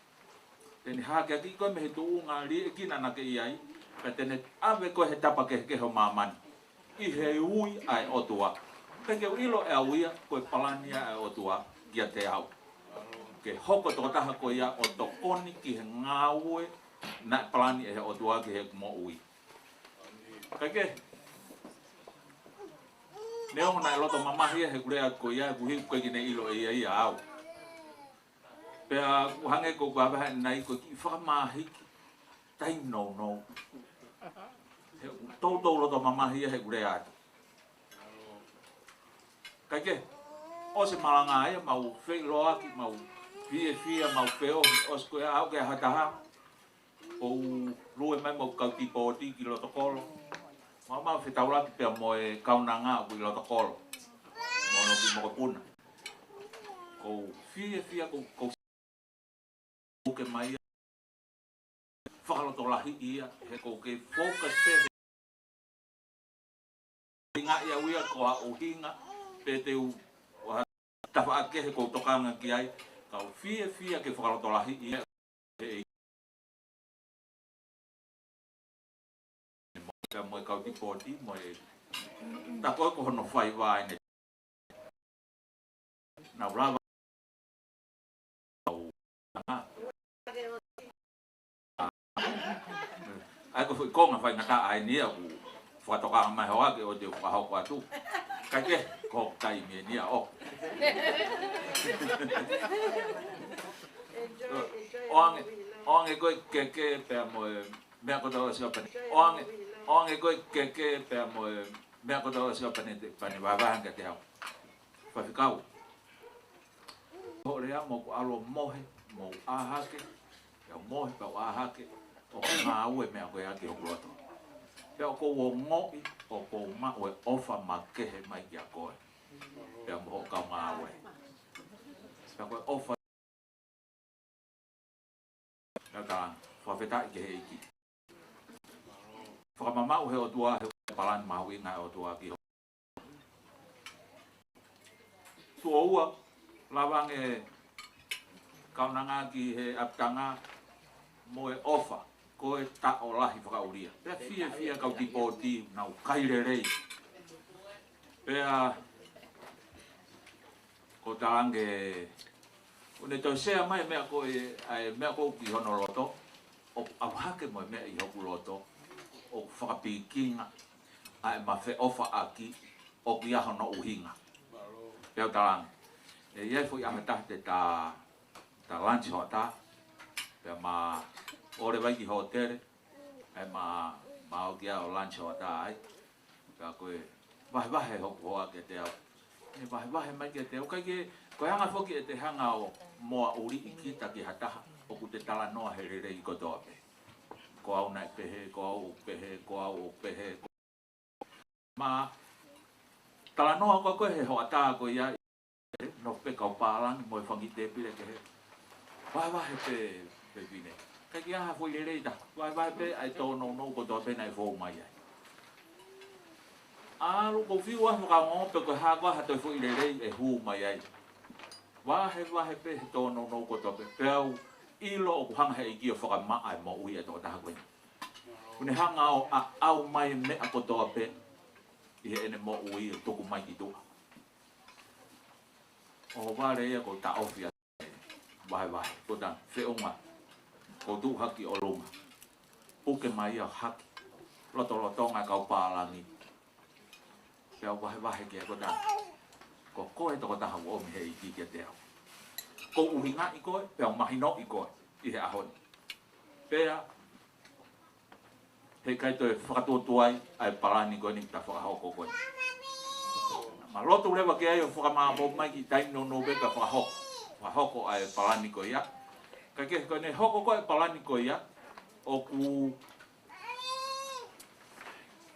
Te ne hakeakiʻi koe mei he tuʻunga liʻekina naʻa ke ʻi ai, pea te ne ʻave koe he tapa kehekehe ʻo māmani, ʻi he ui ʻa e ʻOtua. Pea ke u ʻilo ʻe au ia, ko e palani ia ʻa e ʻOtua kiate au, ke hoko e tokotaha ko ia ʻo tokoni ki he ngāue naʻe palani ʻe he ʻOtua ki heʻeku moʻui. Kae kehe, neongo naʻe loto mamahi ia heʻeku lea ko ia, ʻoku ʻikai ke ne ʻilo ʻe ia ia au. Pea ʻoku hangē ko ʻeku vavahe ʻanenai ko e kiʻi fakamahiki taimi nounou. He ʻoku toutou loto mamahi ia heʻeku lea atu. Kae kehe, ʻosi e malanga ia, mau feʻiloaki, mau fiefia, mau feohi, ʻosi ko ia aʻu ki ha taha, ʻo lue mai mo e kau tipooti ki loto kolo. Mau, mau fetaulaki pea mo e kaunanga ʻoku ʻi loto kolo, mo hono kiʻi mokopuna. ʻOku ou fiefia, ʻoku ou, ʻoku ou puke mai ia, fakalotolahiʻi ia, he ʻoku ou kei focus pē he ʻuhingaʻi au ia ko ha ʻuhinga, pe te u, ʻo ha tafaʻaki kehe ʻoku ou tokanga ki ai, ka ʻoku ou fiefia ke fakalotolahiʻi ia, he ʻEiki mo e kau tipooti, mo e, tā ko ē ko hono faiva ʻene. Nau lava au. ʻA ia ko e foʻi konga faingataʻa eni ia ʻoku fakatoka mai hoʻo ake ʻo te u fakahoko atu. Kae kehe, ko e taimi eni ia ʻo. ʻOange, ʻoange ko e keke pea mo e meʻa kotoa ʻo Siapani. ʻOange, ʻoange ko e keke pea mo e meʻa kotoa ʻo Siapani te pani vavahan ka te au. Faifekau. Hoʻo lea mo ʻeku ʻalu ʻo mohe, mo u ʻā hake, pea u mohe pea u ʻā hake, ʻoku ngāue e meʻa ko ia ki hoku loto. Pea ʻoku ou ongoʻi, ʻoku ou maʻu e ʻofa makehe mai kia koe. Pea mo hoʻo kau ngāue. Pea ko e ʻofa Pea ta fakafetaʻi ki he ʻEiki. Fakamamaʻu he ʻOtua, he palani mahuʻinga ʻa e ʻOtua ki ho. Tuʻo ua, lava ange kaunanga ki he ʻapitanga mo e ʻofa, ko e taʻo lahi fakaʻulia. Pea fiefia kau tipooti, nau kai lelei. Pea ko e talange, ʻoku ne toe sea mai e meʻa ko ē, ʻa e meʻa ko ē ki hono loto, ʻoku ʻalu hake mo e meʻa ʻi hoku loto, ʻoku fakapikinga ʻa ʻema feʻofaʻaki, ʻoku ʻi ai hono ʻuhinga. Pea u talange, ʻe ʻi ai e foʻi ʻaho ʻe taha te ta, ta lunch hoʻatā, pea ma ʻalu leva ki hōtele, ʻe ma, ma ō ki ai ʻo lunch hoʻatā ai. Ka ko e vahevahe hoku hoa kiate au. ʻE vahevahe mai kiate au. ʻIkai ke, ko e anga foki ʻete hanga ʻo moʻuliʻi kita ki ha taha, ʻoku te talanoa he lelei kotoa pē. Ko au naʻe pehē, ko au ʻoku pehē, ko au ʻoku pehē. Ma talanoa ko ē he hoʻatā ko ia, nofo pē kau pālangi mo e fanga kiʻi tēpile kehe. Vahevahe pē, pē pine. ʻIkai ke ʻi ai ha foʻi lelei ta. Vahevahe pē ʻa e tōnounou kotoa pē naʻe fou mai ai. ʻAlu ʻoku ou fiu ʻa e fakaongo pe ko e hā koā ha toe foʻi lelei ʻe hū mai ai. Vahevahe pē he tōnounou kotoa pē. Pea u ʻilo ʻoku hanga he ʻEiki ʻo fakamaʻa e moʻui ʻa e tokotaha ko eni. ʻOku ne hanga ʻo ʻaʻau mai e meʻa kotoa pē ʻi heʻene moʻui ʻo tuku mai ki tuʻa. ʻOhovale ia ʻoku ou taʻofi ʻa e vahevahe. Ko e taʻanga feʻunga. ʻOku ou tuʻu hake ʻi ʻolunga. Puke mai ia ʻo hake. Lotolotonga e kau pālangi. Pea u vahevahe ki ai ko e taʻanga. Ko koe tokotaha ʻoku ʻomi he ʻEiki kiate au. ʻOku ou ʻuhingaʻi koe, pea u mahinoʻi koe ʻi he ʻaho ni. Pea heʻikai toe fakatuotuai ʻa e palani ko eni ta fakahoko ko eni. Ma lotu leva ki ai ʻo fakamāʻopoʻopo mai ki he taimi nounou pē ka fakahoko. Fakahoko ʻa e palani ko ia. Ka ke ko ʻene hoko ko ē ʻa e palani ko ia, ʻoku,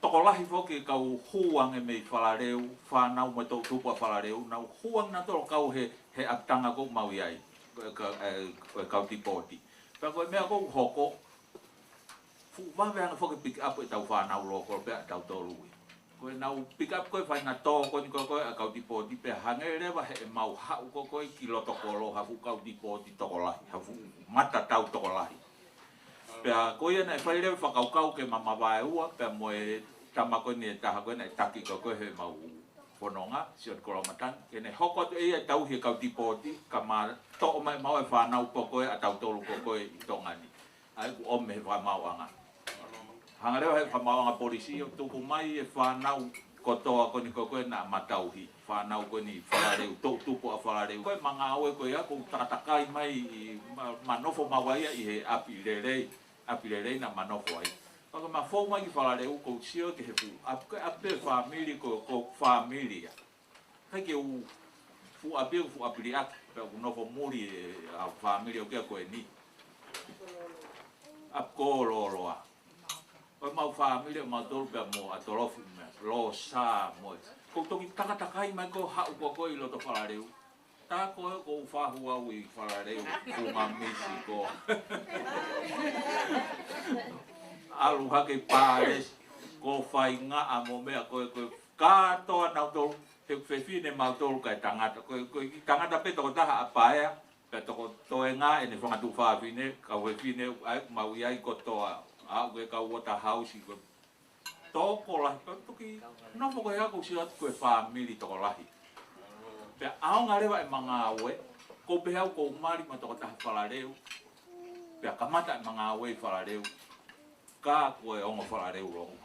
tokolahi foki e kau hū ange mei Falaleu, fānau mo e toʻutupu ʻa Falaleu, nau hū ange nautolu ʻo kau he, he ʻapitanga ʻoku mau ʻi ai, ko e ka-, e, ko e kau tipoti. Pea ko e meʻa ʻoku hoko, fuʻu vave ange foki pick up ʻetau fānau loko pea tautolu ia. Ko ʻenau pick up ko e faʻahinga tō ko eni ko e, ko e ʻa e kau tipoti pea hangē leva heʻemau haʻu ko e, ko e ki loto kolo ha fuʻu kau tipoti tokolahi, ha fuʻu matatau tokolahi. Pea ko ia naʻe fai leva e fakakaukau ke ma mavaeua, pea mo e tama ko eni ʻe taha ko ē naʻe taki ko e, ko e heʻemau fononga, Sione Koloamatangi, ke ne hoko atu ʻe ia ʻo tauhi e kau tipoti, ka ma toʻo mai maʻu e fānau ko e, ko e ʻa tautolu ko e, ko e ʻi Tonga ni. ʻA ia kuo ʻomi mei he fakamaauʻanga. Hanga leva he fakamaauʻanga polisi ʻo tuku mai e fānau kotoa ko eni ko e, ko e naʻa ma tauhi. Fānau ko eni Falaleu, toʻutupu ʻa Falaleu. Ko e ngaahi ngāue ko ia ʻoku takatakai mai ʻi ma-, ma nofo maua ia ʻi he ʻapi lelei, ʻapi lelei naʻa ma nofo ai. Pea ko e ma fou mai ki Falaleu ʻoku ou sio ki he fuʻu ʻapi, ko e ʻapi fāmili ko, ko e fāmili ia. ʻIkai ke u fuʻu ʻapi, fuʻu ʻapi liʻaki, pea ʻoku nofo muli e, ʻa e fāmili ʻoku ʻi ai ko eni. ʻApi ko Loloa. Ko e mau fāmili ʻo mautolu pea mo ʻAtolofi mo Losa mo e. ʻOku ou toki takatakai mai ko e haʻu ko e, ko e ʻi loto Falaleu. Tā ko ē ʻoku ou fahu au ʻi Falaleu, funga misi ko. ʻAlu hake Pālesi, ko Faingaʻa mo e meʻa ko e, ko e kātoa nautolu, he ʻoku fefine mautolu kae tangata. Ko e, ko e kiʻi tangata pē tokotaha ʻa Paea, pea toko toenga ʻene fanga tuofāfine, kau fefine, ʻa ia ʻoku mau ʻi ai kotoa, aʻu ki he kau Waterhouse, ko e tokolahi, pea toki nofo ko e ʻoku ou sio atu ko e fāmili tokolahi. Pea ʻaonga leva ʻema ngāue, ʻoku ou pehē au ʻoku ou mali mo e tokotaha Falaleu, pea kamata ʻema ngāue ʻi Falaleu, ka ko e ongo Falaleu lōua.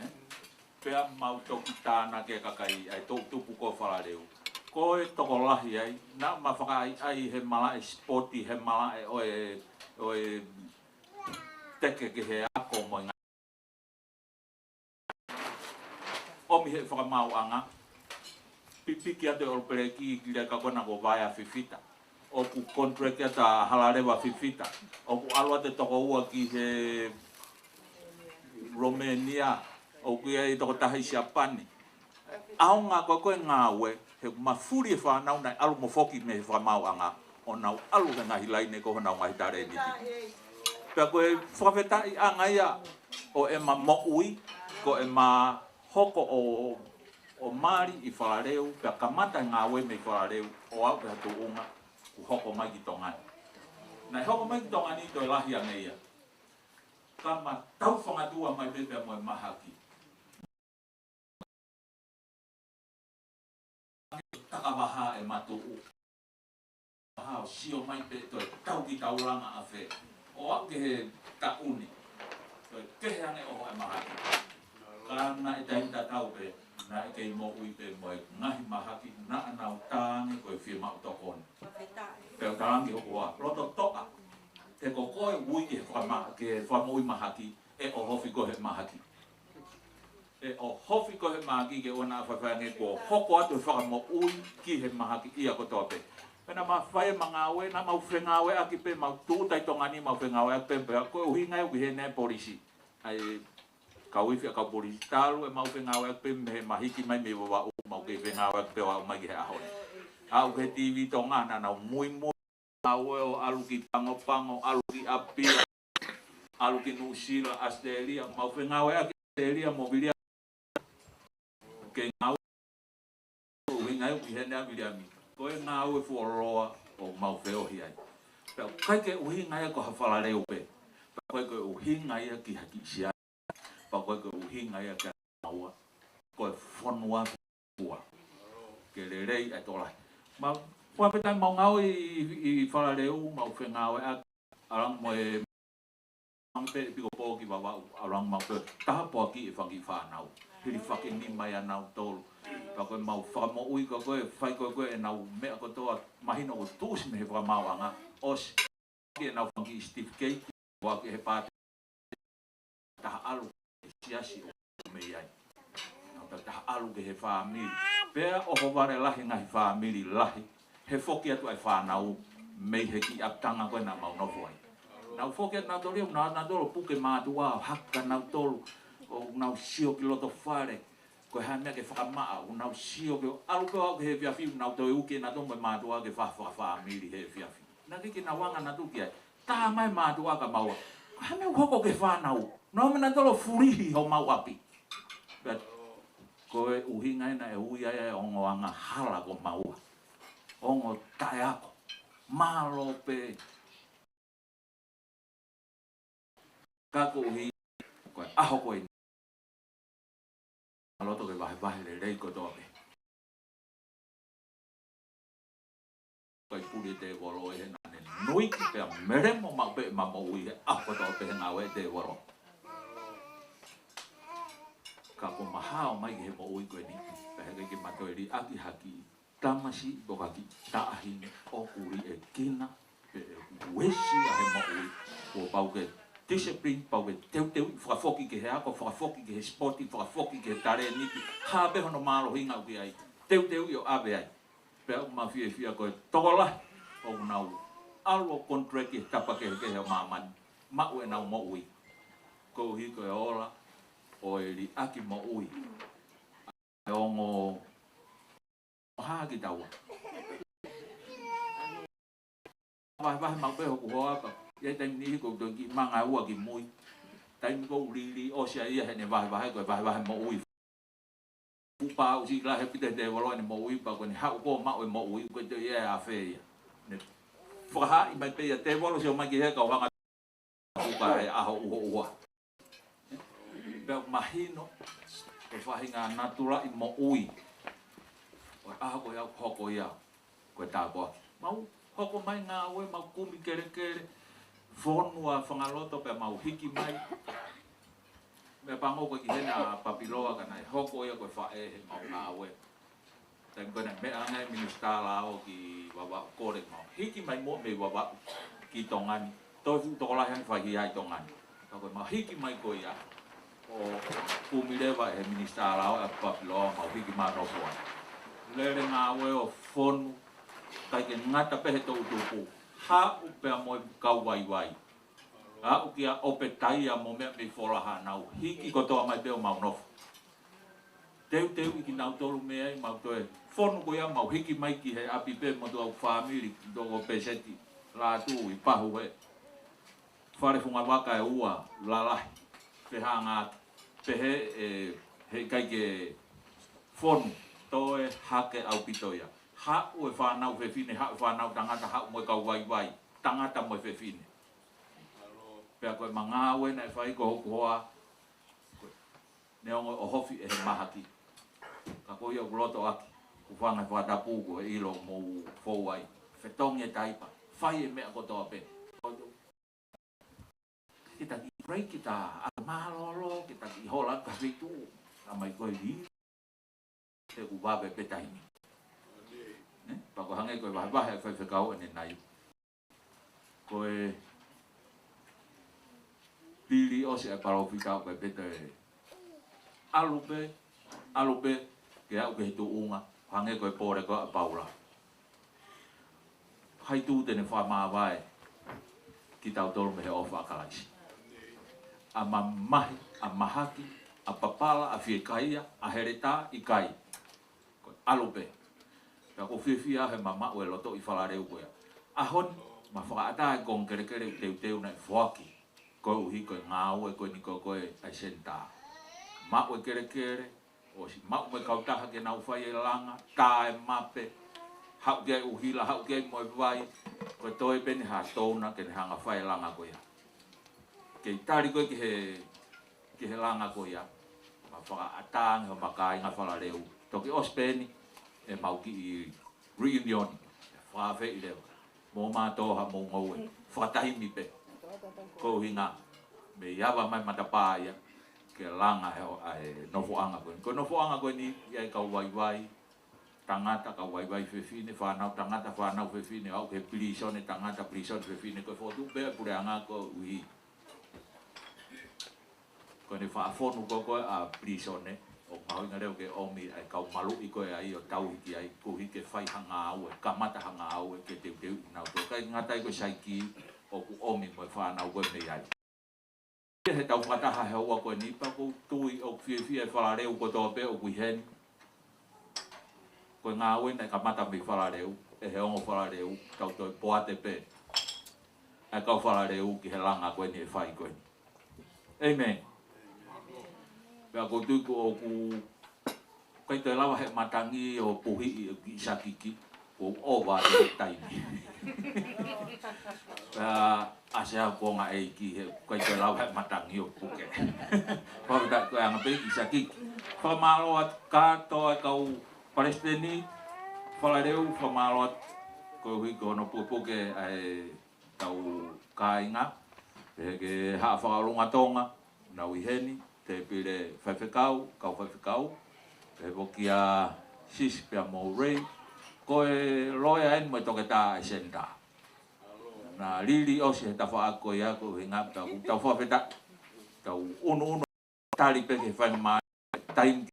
Ē? Pea mau toki tānaki e kakai, ʻa e toʻutupu ko Falaleu. Ko e tokolahi ai, naʻa ma fakaʻaiʻai he malaʻe sipoti, he malaʻe ʻo e, ʻo e teke ki he ako mo e ngā-, ʻomi he fakamaauʻanga, pipiki atu e ʻolopeleki ki he leka ko ena ko Vaea Fifita. ʻOku contract atu ʻa Halaleva Fifita. ʻOku ʻalu atu e toko ua ki he Romania, ʻoku ʻi ai e tokotaha ʻi Siapani. ʻAonga ko e, ko e ngāue, he ʻoku mafuli e fānau naʻe ʻalu mo foki mei he fakamaauʻanga, ʻo nau ʻalu he ngaahi laine ko honau ngaahi talēniti. Pea ko e fakafetaʻiʻanga ia ʻo ʻema moʻui, ko ʻema hoko ʻo, ʻo mali ʻi Falaleu, pea kamata e ngāue mei Falaleu, ʻo aʻu ki ha tuʻunga, kuo hoko mai ki Tonga ni. Naʻe hoko mai ki Tonga ni toe lahi ange ia. Ka ma tau fangatua mai pē pea mo e mahaki. Takavaha e matuʻu. Vaha ʻo sio mai pē toe tau ki taulanga ʻa fē. ʻO aʻu ki he taʻu ni. Toe kehe ange ʻo e mahaki. Ka naʻe taimi tatau pē, naʻe kei moʻui pē mo e ngaahi mahaki, naʻa nau tā ange ko e fiemaʻu tokoni. Pea u talaange hoku hoa, loto toʻa. He ko koe ui ki he fakama-, ki he fakamoʻui mahaki, ʻe ʻohofi koe he mahaki. ʻE ʻohofi koe he mahaki ke ʻoua naʻa faifai ange kuo hoko atu e fakamoʻui ki he mahaki ia kotoa pē. Pea naʻa ma fai ʻema ngāue, naʻa mau fengāueʻaki pē, mau tūʻuta ʻi Tonga ni, mau fengāueʻaki pē, pea ko e ʻuhinga ia ʻoku ʻi heni e polisi. ʻA e kau ifi ʻa e kau polisi talu ʻemau fengāueʻaki pē mei he mahiki mai mei Vavaʻu, mau kei fengāueʻaki pē ʻo aʻu mai ki he ʻaho ni. Aʻu ki he TV Tonga naʻa nau muimui. Ngāue ʻo ʻalu ki Pangopango, ʻalu ki ʻApia, ʻalu ki Nuʻusila, ʻAositelēlia, mau fengāueʻaki ʻAositelēlia mo Viliami. Ke ngāue ʻuhinga ia ʻoku ʻi heni ʻa Viliami. Ko e ngāue fuoloa ʻoku mau feohi ai. Pea ʻikai ke ʻuhinga ia ko ha Falaleu pē. Pea ʻikai ke ʻuhinga ia ki ha kiʻi siasi. Pea ʻikai ke ʻuhinga ia ki ha maua. Ko e fonua fua. Ke lelei e tokolahi. Ma, fakafetaʻi mau ngāue ʻi, ʻi, ʻi Falaleu, mau fengāueʻaki, ʻalu ange mo e, ange pē ʻi Pikopō ki Vavaʻu, ʻalu ange mau pē, taha poaki e fanga kiʻi fānau. Hilifaki nima ia ʻanautolu. Pea ko ʻemau fakamoʻui ko ē, ko e fai ko ē, ko ē ʻenau meʻa kotoa, mahino ʻoku tuʻusi mei he fakamaauʻanga, ʻosi ki ʻenau fanga kiʻi certificate, ua ki he pāti taha ʻalu ki he siasi ʻoku mei ai. Naʻa tau taha ʻalu ki he fāmili. Pea ʻohovale lahi ngaahi fāmili lahi. He foki atu ai fānau mei he kiʻi ʻapitanga ko ē naʻa mau nofo ai. Nau foki atu nautolu ia, nau, nautolu puke mātuʻa, haka nautolu. ʻOku nau sio ki loto fale, ko e hā e meʻa ke fakamaʻa, ʻoku nau sio ki he ʻalu ko ē ʻo aʻu ki he efiafi, ʻoku nau toe uki ʻenautolu mo e mātuʻa ke fa-, fa-, fāmili he efiafi. Naʻe ʻikai ke nau anga ʻenautolu ki ai. Tā mai mātuʻa ka maua. Ko e hā e meʻa ʻoku hoko ki he fānau? Nau ō mai ʻenautolu ʻo fulihi homau ʻapi. But ko e ʻuhinga ena ʻe ui ai e ongo angahala ko maua. Ongo taʻeako. Mālō pē. Ka koeʻuhi ko e ʻaho ko eni, ʻa loto ke vahevahe lelei kotoa pē. Ko e puli e tēvolo ē, he naʻa ne nuiki pea melemo maʻu pē ʻema moʻui he ʻaho kotoa pē he ngāue ʻa e tēvolo. Ka kuo ma hao mai ki he moʻui ko eni, pea heʻikai ke ma toe liʻaki ha kiʻi tamasiʻi pe ko ha kiʻi taʻahine ʻoku liʻekina pe ʻoku uesia he moʻui. Kuo pau ke discipline, pau ke teuteu, fakafoki ki he ako, fakafoki ki he sipoti, fakafoki ki he talēniti, hā pē hono mālohinga ʻoku ʻi ai, teuteuʻi ʻo ʻave ai. Pea ʻoku ma fiefia ko e tokolahi ʻoku nau ʻalu ʻo contract he tapa kehekehe ʻo māmani, maʻu ʻenau moʻui. Koeʻuhi ko e ola ʻo e liʻaki moʻui. E ongo hā kitaua. Vahevahe maʻu pē hoku hoa pea ʻi ai e taimi niʻihi ʻoku ou toe kiʻi manga ua ki mui. Taimi ʻoku lili ʻosi ia heʻene vahevahe, ko e vahevahe moʻui. Fuʻu pāʻusi lahi pē ʻa e tēvolo ʻene moʻui, pea ko ʻene haʻu ko ē ʻo maʻu e moʻui, ko e toe ia e afe ia. Ne fakahaaʻi mai pē ia tēvolo sio mai ki he kau hanga fuka he ʻaho ʻuhoʻuha. Pea mahino, ko e faʻahinga natula ʻi moʻui. Ko e ʻaho ko ia ʻoku hoko ia, ko e tāpuaki. Mau hoko mai ngāue, mau kumi kelekele, fonu ʻa Fangaloto pea mau hiki mai. Meʻapango ko e ki hena ʻa Papiloa ka naʻe hoko ia ko e faʻē heʻemau ngāue. Taimi ko ē naʻe meʻa ange e Minisitā Lao ki Vavaʻu, kole mau hiki mai muʻa mei Vavaʻu ki Tonga ni. Toe fuʻu tokolahi ange fai hia ʻi Tonga ni. Ka ko ʻemau hiki mai ko ia, ʻo kumi leva ʻe he Minisitā Lao ʻa Papiloa mau hiki mai ʻo nofo ai. Lele ngāue ʻo fonu, ʻikai ke ngata pē he toʻutupu. Haʻu pea mo e kau vaivai. Aʻu kia ʻOpetaia mo meʻa mei Fola Hānau, hiki kotoa mai pē ʻo mau nofo. Teuteuʻi kinautolu mei ai, mau toe fonu ko ia mau hiki mai ki he ʻapi pē mo ʻetau fāmili, toko Peseti, Lātū ʻi Pahu he fale fungavaka ʻe ua lalahi, pehē ange, pehē ʻe, heʻikai ke fonu, toe hake ʻaupito ia. Haʻu e fānau fefine, haʻu e fānau tangata, haʻu mo e kau vaivai, tangata mo e fefine. Pea ko ʻema ngāue naʻe fai ko hoku hoa, neongo ʻohofi ʻe he mahaki. Ka ko ia ʻoku loto ʻaki, ʻoku fanga fakatapu ko e ʻilo mou fou ai. Fetongi e taipa, fai e meʻa kotoa pē. Ke taki break, ke ta ʻalu mālōlō, ke taki hola ka fitu, ka mai ko e li. He ʻoku vave pē taimi. Ne? Pea ko e hangē ko e vahevahe ʻa e faifekau ʻanenai. Ko e pili ʻosi ʻa e palōfita ʻoku ʻikai pē toe ʻalu pē, ʻalu pē, ke aʻu ki he tuʻunga, hangē ko e pole ko ē ʻa Paula. Hai tū te ne fakamāvae kitautolu mei he ʻofa ʻa Kalaisi. ʻA mamahi, ʻa mahaki, ʻa papala, ʻa fiekaia, ʻa heletā, ʻikai. Ko e ʻalu pē. Pea ʻoku ou fiefia he ma maʻu e lotoʻi fakaleu ko ia. ʻAho ni, ma fakaʻatā e konga kelekele teuteu naʻe foaki. Koeʻuhi ko e ngāue ko eni ko ē ʻa e senitā. Maʻu e kelekele, ʻosi maʻu mo e kautaha ke nau fai e langa, tā e mape, haʻu ki ai ʻuhila, haʻu ki ai mo e vai, ko e toe pē eni ha tōna ke ne hanga fai e langa ko ia. Kei tali ko ē ki he, ki he langa ko ia, ma fakaʻatā ange homa kāinga fakaleu. Toki ʻosi pē eni, ʻemau kiʻi reunion, fakaafeʻi leva. Mo mātou ha mou ngoue, fakataimi pē. Ko e ʻuhinga, mei ava mai matapā ia, ke langa he ʻo, ʻa e nofoʻanga ko eni. Ko e nofoʻanga ko eni, ʻi ai e kau vaivai, tangata, kau vaivai fefine, fānau tangata, fānau fefine, aʻu ki he pilīsone tangata, pilīsone fefine, ko e fokotuʻu pē ʻa e puleʻanga koeʻuhi. Ko ʻene faʻa fonu ko ē ʻa e pilīsone, ʻoku mahuʻinga leva ke ʻomi ʻa e kau maluʻi ko ē ai ʻo tauhi ki ai, koeʻuhi ke fai ha ngāue, kamata ha ngāue, ke teuteuʻi kinautolu. ʻIkai ngata ai ko e saiki, ʻoku ʻomi mo e fānau ko ē mei ai. He tau fakataha he houa ko eni pea ʻoku ou tui ʻoku fiefia e Falaleu kotoa pē ʻoku ʻi heni. Ko e ngāue naʻe kamata mei Falaleu, ʻe he ongo Falaleu, tau toe poate pē ʻa e kau Falaleu ki he langa ko eni ʻe fai ko eni. ʻĒmeni. Pea ʻoku ou tui ko ʻoku ʻikai toe lava he matangi ʻo puhiʻi ʻe kiʻi sakiki, ʻoku ʻova ʻa e taimi. Pea ʻasi ʻa e konga ʻeiki he ʻikai toe lava he matangi ʻo puke. Fakafetaʻi ko e anga pē kiʻi sakiki. Fakamālō atu kātoa e kau palesiteni, Falaleu, fakamālō atu koeʻuhi ko hono pukepuke ʻa e tau kāinga, pehē ki he Haʻa Fakaʻolunga Tonga, nau ʻi heni, Tēpile Faifekau, kau faifekau, pehē foki ʻa Sisi pea mo Ray, ko e loea eni mo e toketā ʻa e senitā. Naʻa lili ʻosi he tafaʻaki ko ia ko e ʻuhinga pea ʻoku tau fakafetaʻi, tau unuunu tali pē ke fai mai taimi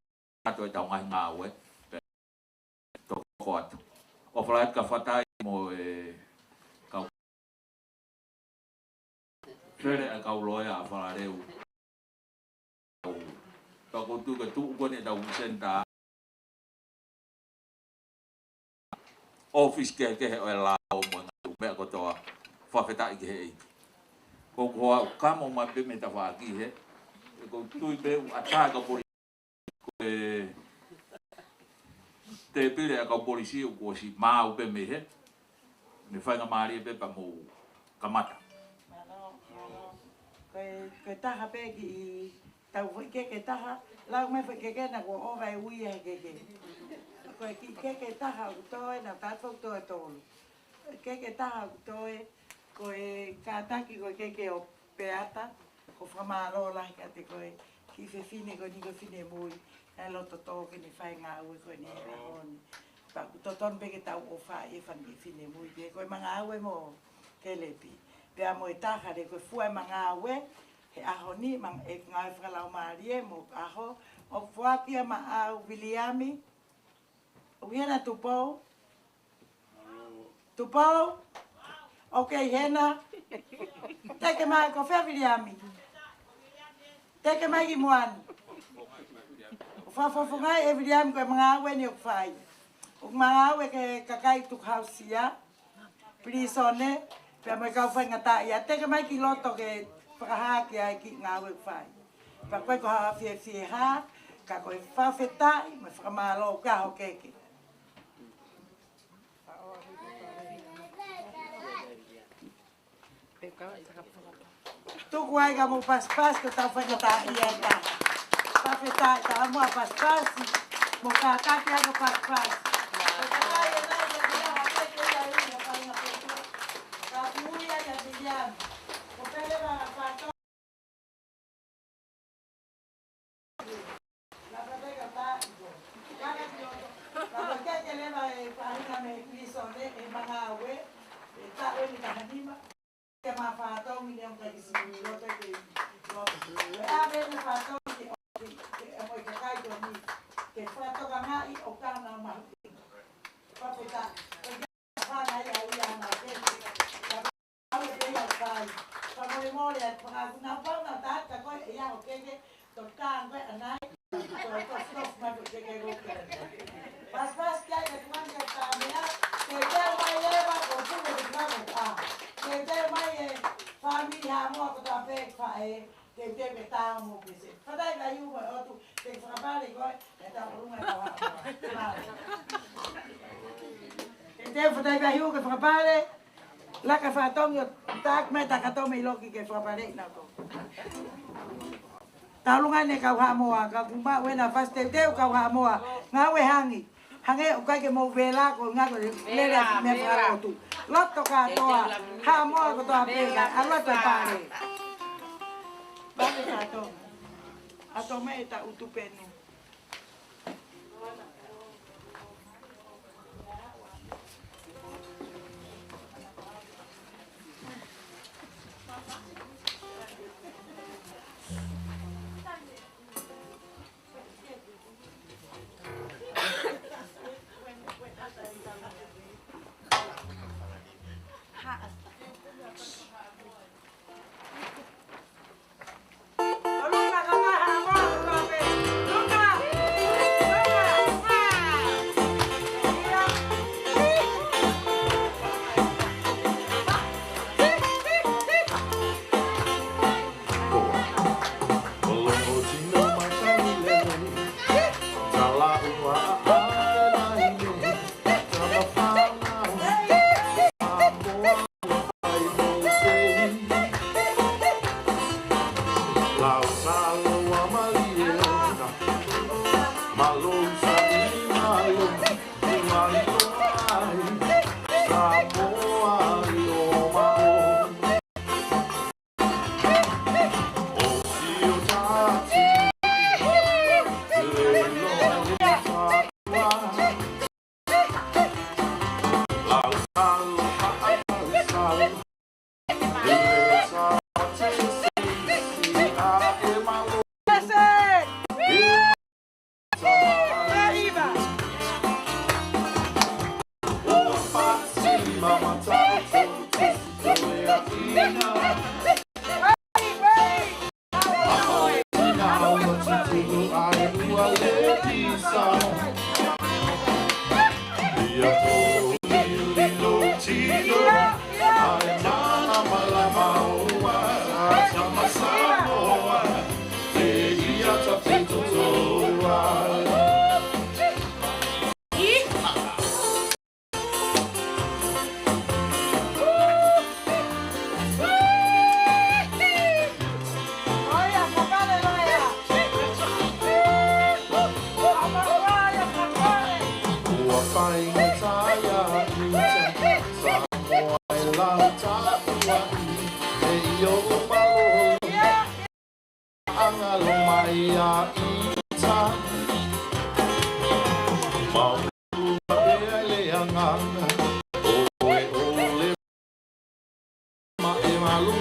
atu e tau ngaahi ngāue, pea toko atu. ʻOfa lahi atu ka fatai mo e kau fele ʻa e kau loea ʻa Falaleu. Pea ʻoku ou tui ko e tuʻu ko eni ʻetau senitā ʻōfisi kehekehe ʻo e lao mo e ngaahi meʻa kotoa, fakafetaʻi ki he ʻEiki. Ko ʻeku hoa ʻoku kamo mai pē mei he tafaʻaki he, ʻoku ou tui pē ʻoku ʻatā e kau polisi, ko e tēpile ʻa e kau polisi ʻoku ʻosi maau pē mei he, ne faingamālie pē pea mou kamata. Mālō, mālō. Ko e, ko e taha pē kiʻi tau foʻi keke taha, lau mai foʻi keke na kuo ʻova e ui he keke. Ko e kiʻi keke taha ʻoku toe, naʻa tau toe tolu. Keke taha ʻoku toe, ko e kātaki ko e keke ʻo Peata, ʻoku fakamālō lahi kiate koe, kiʻi fefine ko eni ko e finemui, naʻe loto tō ke ne fai e ngāue ko eni he ʻaho ni. Pea ʻoku totonu pē ke tau ʻofa ʻi he fanga kiʻi finemui, pea ko e mangāue mo Kelepi. Pea mo e taha leva ko e fua e mangāue, he ʻaho ni, mang-, e ngāue fakalaumālie mo e ʻaho, ʻoku foaki ia maʻau Viliami, ʻoku ʻi hena Tupou? Tupou? ʻOku ʻi hena. Teke mai ko fē Viliami? Teke mai ki muʻa ni. ʻOku fakafofongaʻi ʻe Viliami ko e mangāue ni ʻoku fai. ʻOku mangāue ki he kakai tukuhausia, pilīsone, pea mo e kau faingataʻaʻia, teke mai ki loto ke fakahā ki ai e kiʻi ngāue ʻoku fai. Pea ko e ko ha fiefia hā, ka ko e fakafetaʻi, mo e fakamālō ka hokeke. Tuku ai ka mou pasipasi ko e tau faingataʻaʻia ʻe taha. Fakafetaʻi, ka mou pasipasi, mou kātaki ai ka pasipasi. Pasipasi ki ai ka tuan ke tā mea, ke teu mai e va ko tuku ke tuan ke tā. Ke teu mai e fāmili Haʻamoa kotoa pē faʻē, ke teu ke tā mo pese. Fatai ka iu mo e ʻotu, ke fakapale koe, ke tā ʻolunga e kau Haʻamoa. Ke teu fatai ka iu ke fakapale, laka fatongi ʻo tak mai takato mei loki ke fakapale ina ko. Taulunga ne kau Haʻamoa, ka kuma wena fasi teuteu kau Haʻamoa. Ngāue hangi. Hangē ʻoku ʻikai ke mou vela ko ngā ko lele atu mea fakalotu. Loto kātoa. Haʻamoa kotoa pē ka a loto pale. Pale kātoa. Ato mai e ta utu penu. Mālō, mālō,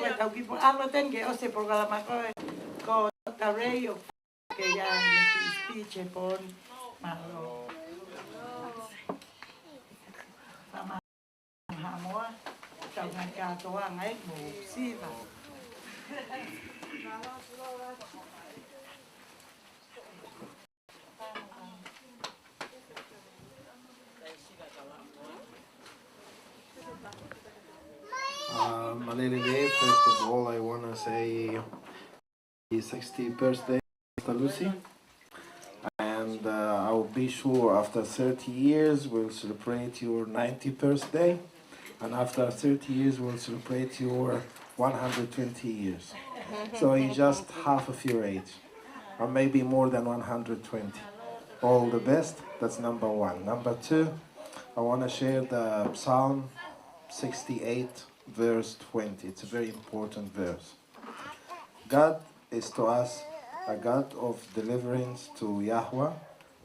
ke tau kiʻi pō. ʻAlu atu eni ke ʻosi e polokalama ko ē, ko Doctor Ray ʻoku ke ʻi ai e kiʻi speech he pō ni. Mālō. Tama Haʻamoa, tau ngaahi kātoanga ē, mou siva. Uh, Malelele, first of all, I want to say happy sixtieth birthday, Pastor Lucy. And uh, I will be sure after thirty years, we'll celebrate your ninetieth birthday. And after thirty years, we'll celebrate your one hundred twenty years. So in just half of your age, or maybe more than one hundred twenty. All the best. That's number one. Number two, I want to share the Psalm sixty-eight, verse twenty. It's a very important verse. God is to us a God of deliverance, to Yahweh,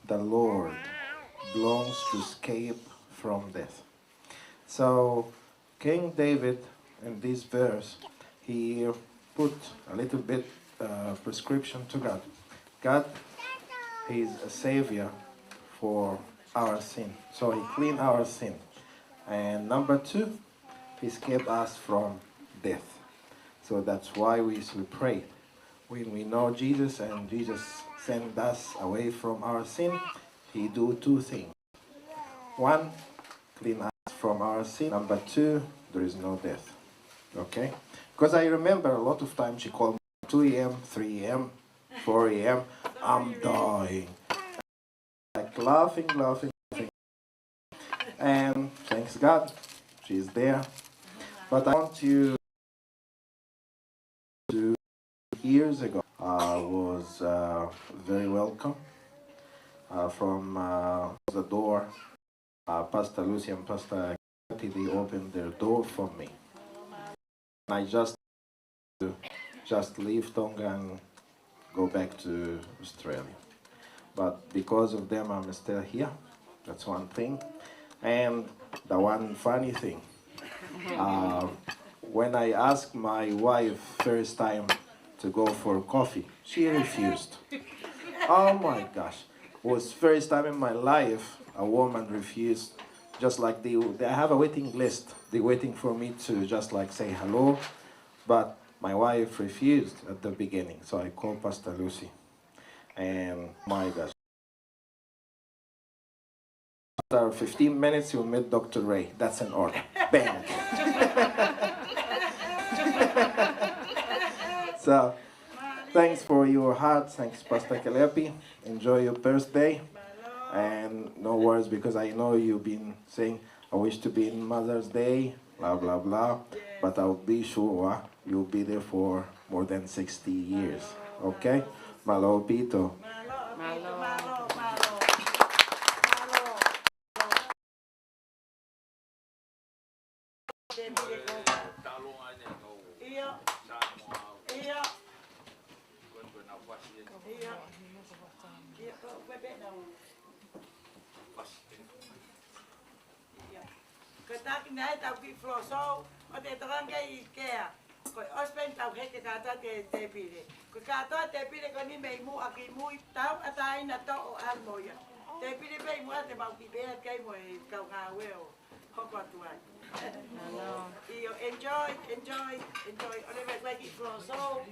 the Lord belongs to escape from death. So King David, in this verse, he put a little bit uh, prescription to God. God, he is a savior for our sin. So he cleaned our sin. And number two, he escaped us from death. So that's why we should pray. When we know Jesus and Jesus send us away from our sin, he do two things. One, clean us from our sin. Number two, there is no death. Okay? Because I remember a lot of times she called me two a m, three a m, four a m. I'm dying. Like laughing, laughing, laughing. And thanks God, she's there. But I want you to, years ago, I was uh, very welcome uh, from uh, the door. Uh, Pastor Lucy and Pastor Kathy, they opened their door for me. And I just, just leave Tonga and go back to Australia. But because of them, I'm still here. That's one thing. And the one funny thing, uh, when I asked my wife first time to go for coffee. She refused. Oh my gosh. It was first time in my life a woman refused. Just like they, they have a waiting list. They're waiting for me to just like say hello. But my wife refused at the beginning. So I called Pastor Lucy. And my gosh. After fifteen minutes, you meet Doctor Ray. That's an order. Bang. So, thanks for your heart. Thanks, Pastor Kelepi. Enjoy your birthday. And no worries, because I know you've been saying, "I wish to be in Mother's Day," blah, blah, blah. But I'll be sure you'll be there for more than sixty years. Okay? Mālō ʻaupito. Mālō. Ko e taki nai tau ki Flosou, ʻo te tokanga ki kea. Ko e ʻosi pē ʻeni tau heke kātoa te tēpile. Ko e kātoa tēpile ko eni mei muʻa ki mui tau ʻatā ina toʻo ʻalu mo ia. Tēpile pē ʻi muʻa te mau ki pea kei mo e kau ngāue ʻo hoko atu ai. ʻIo, enjoy, enjoy, enjoy. ʻOle mai koe ki Flosou.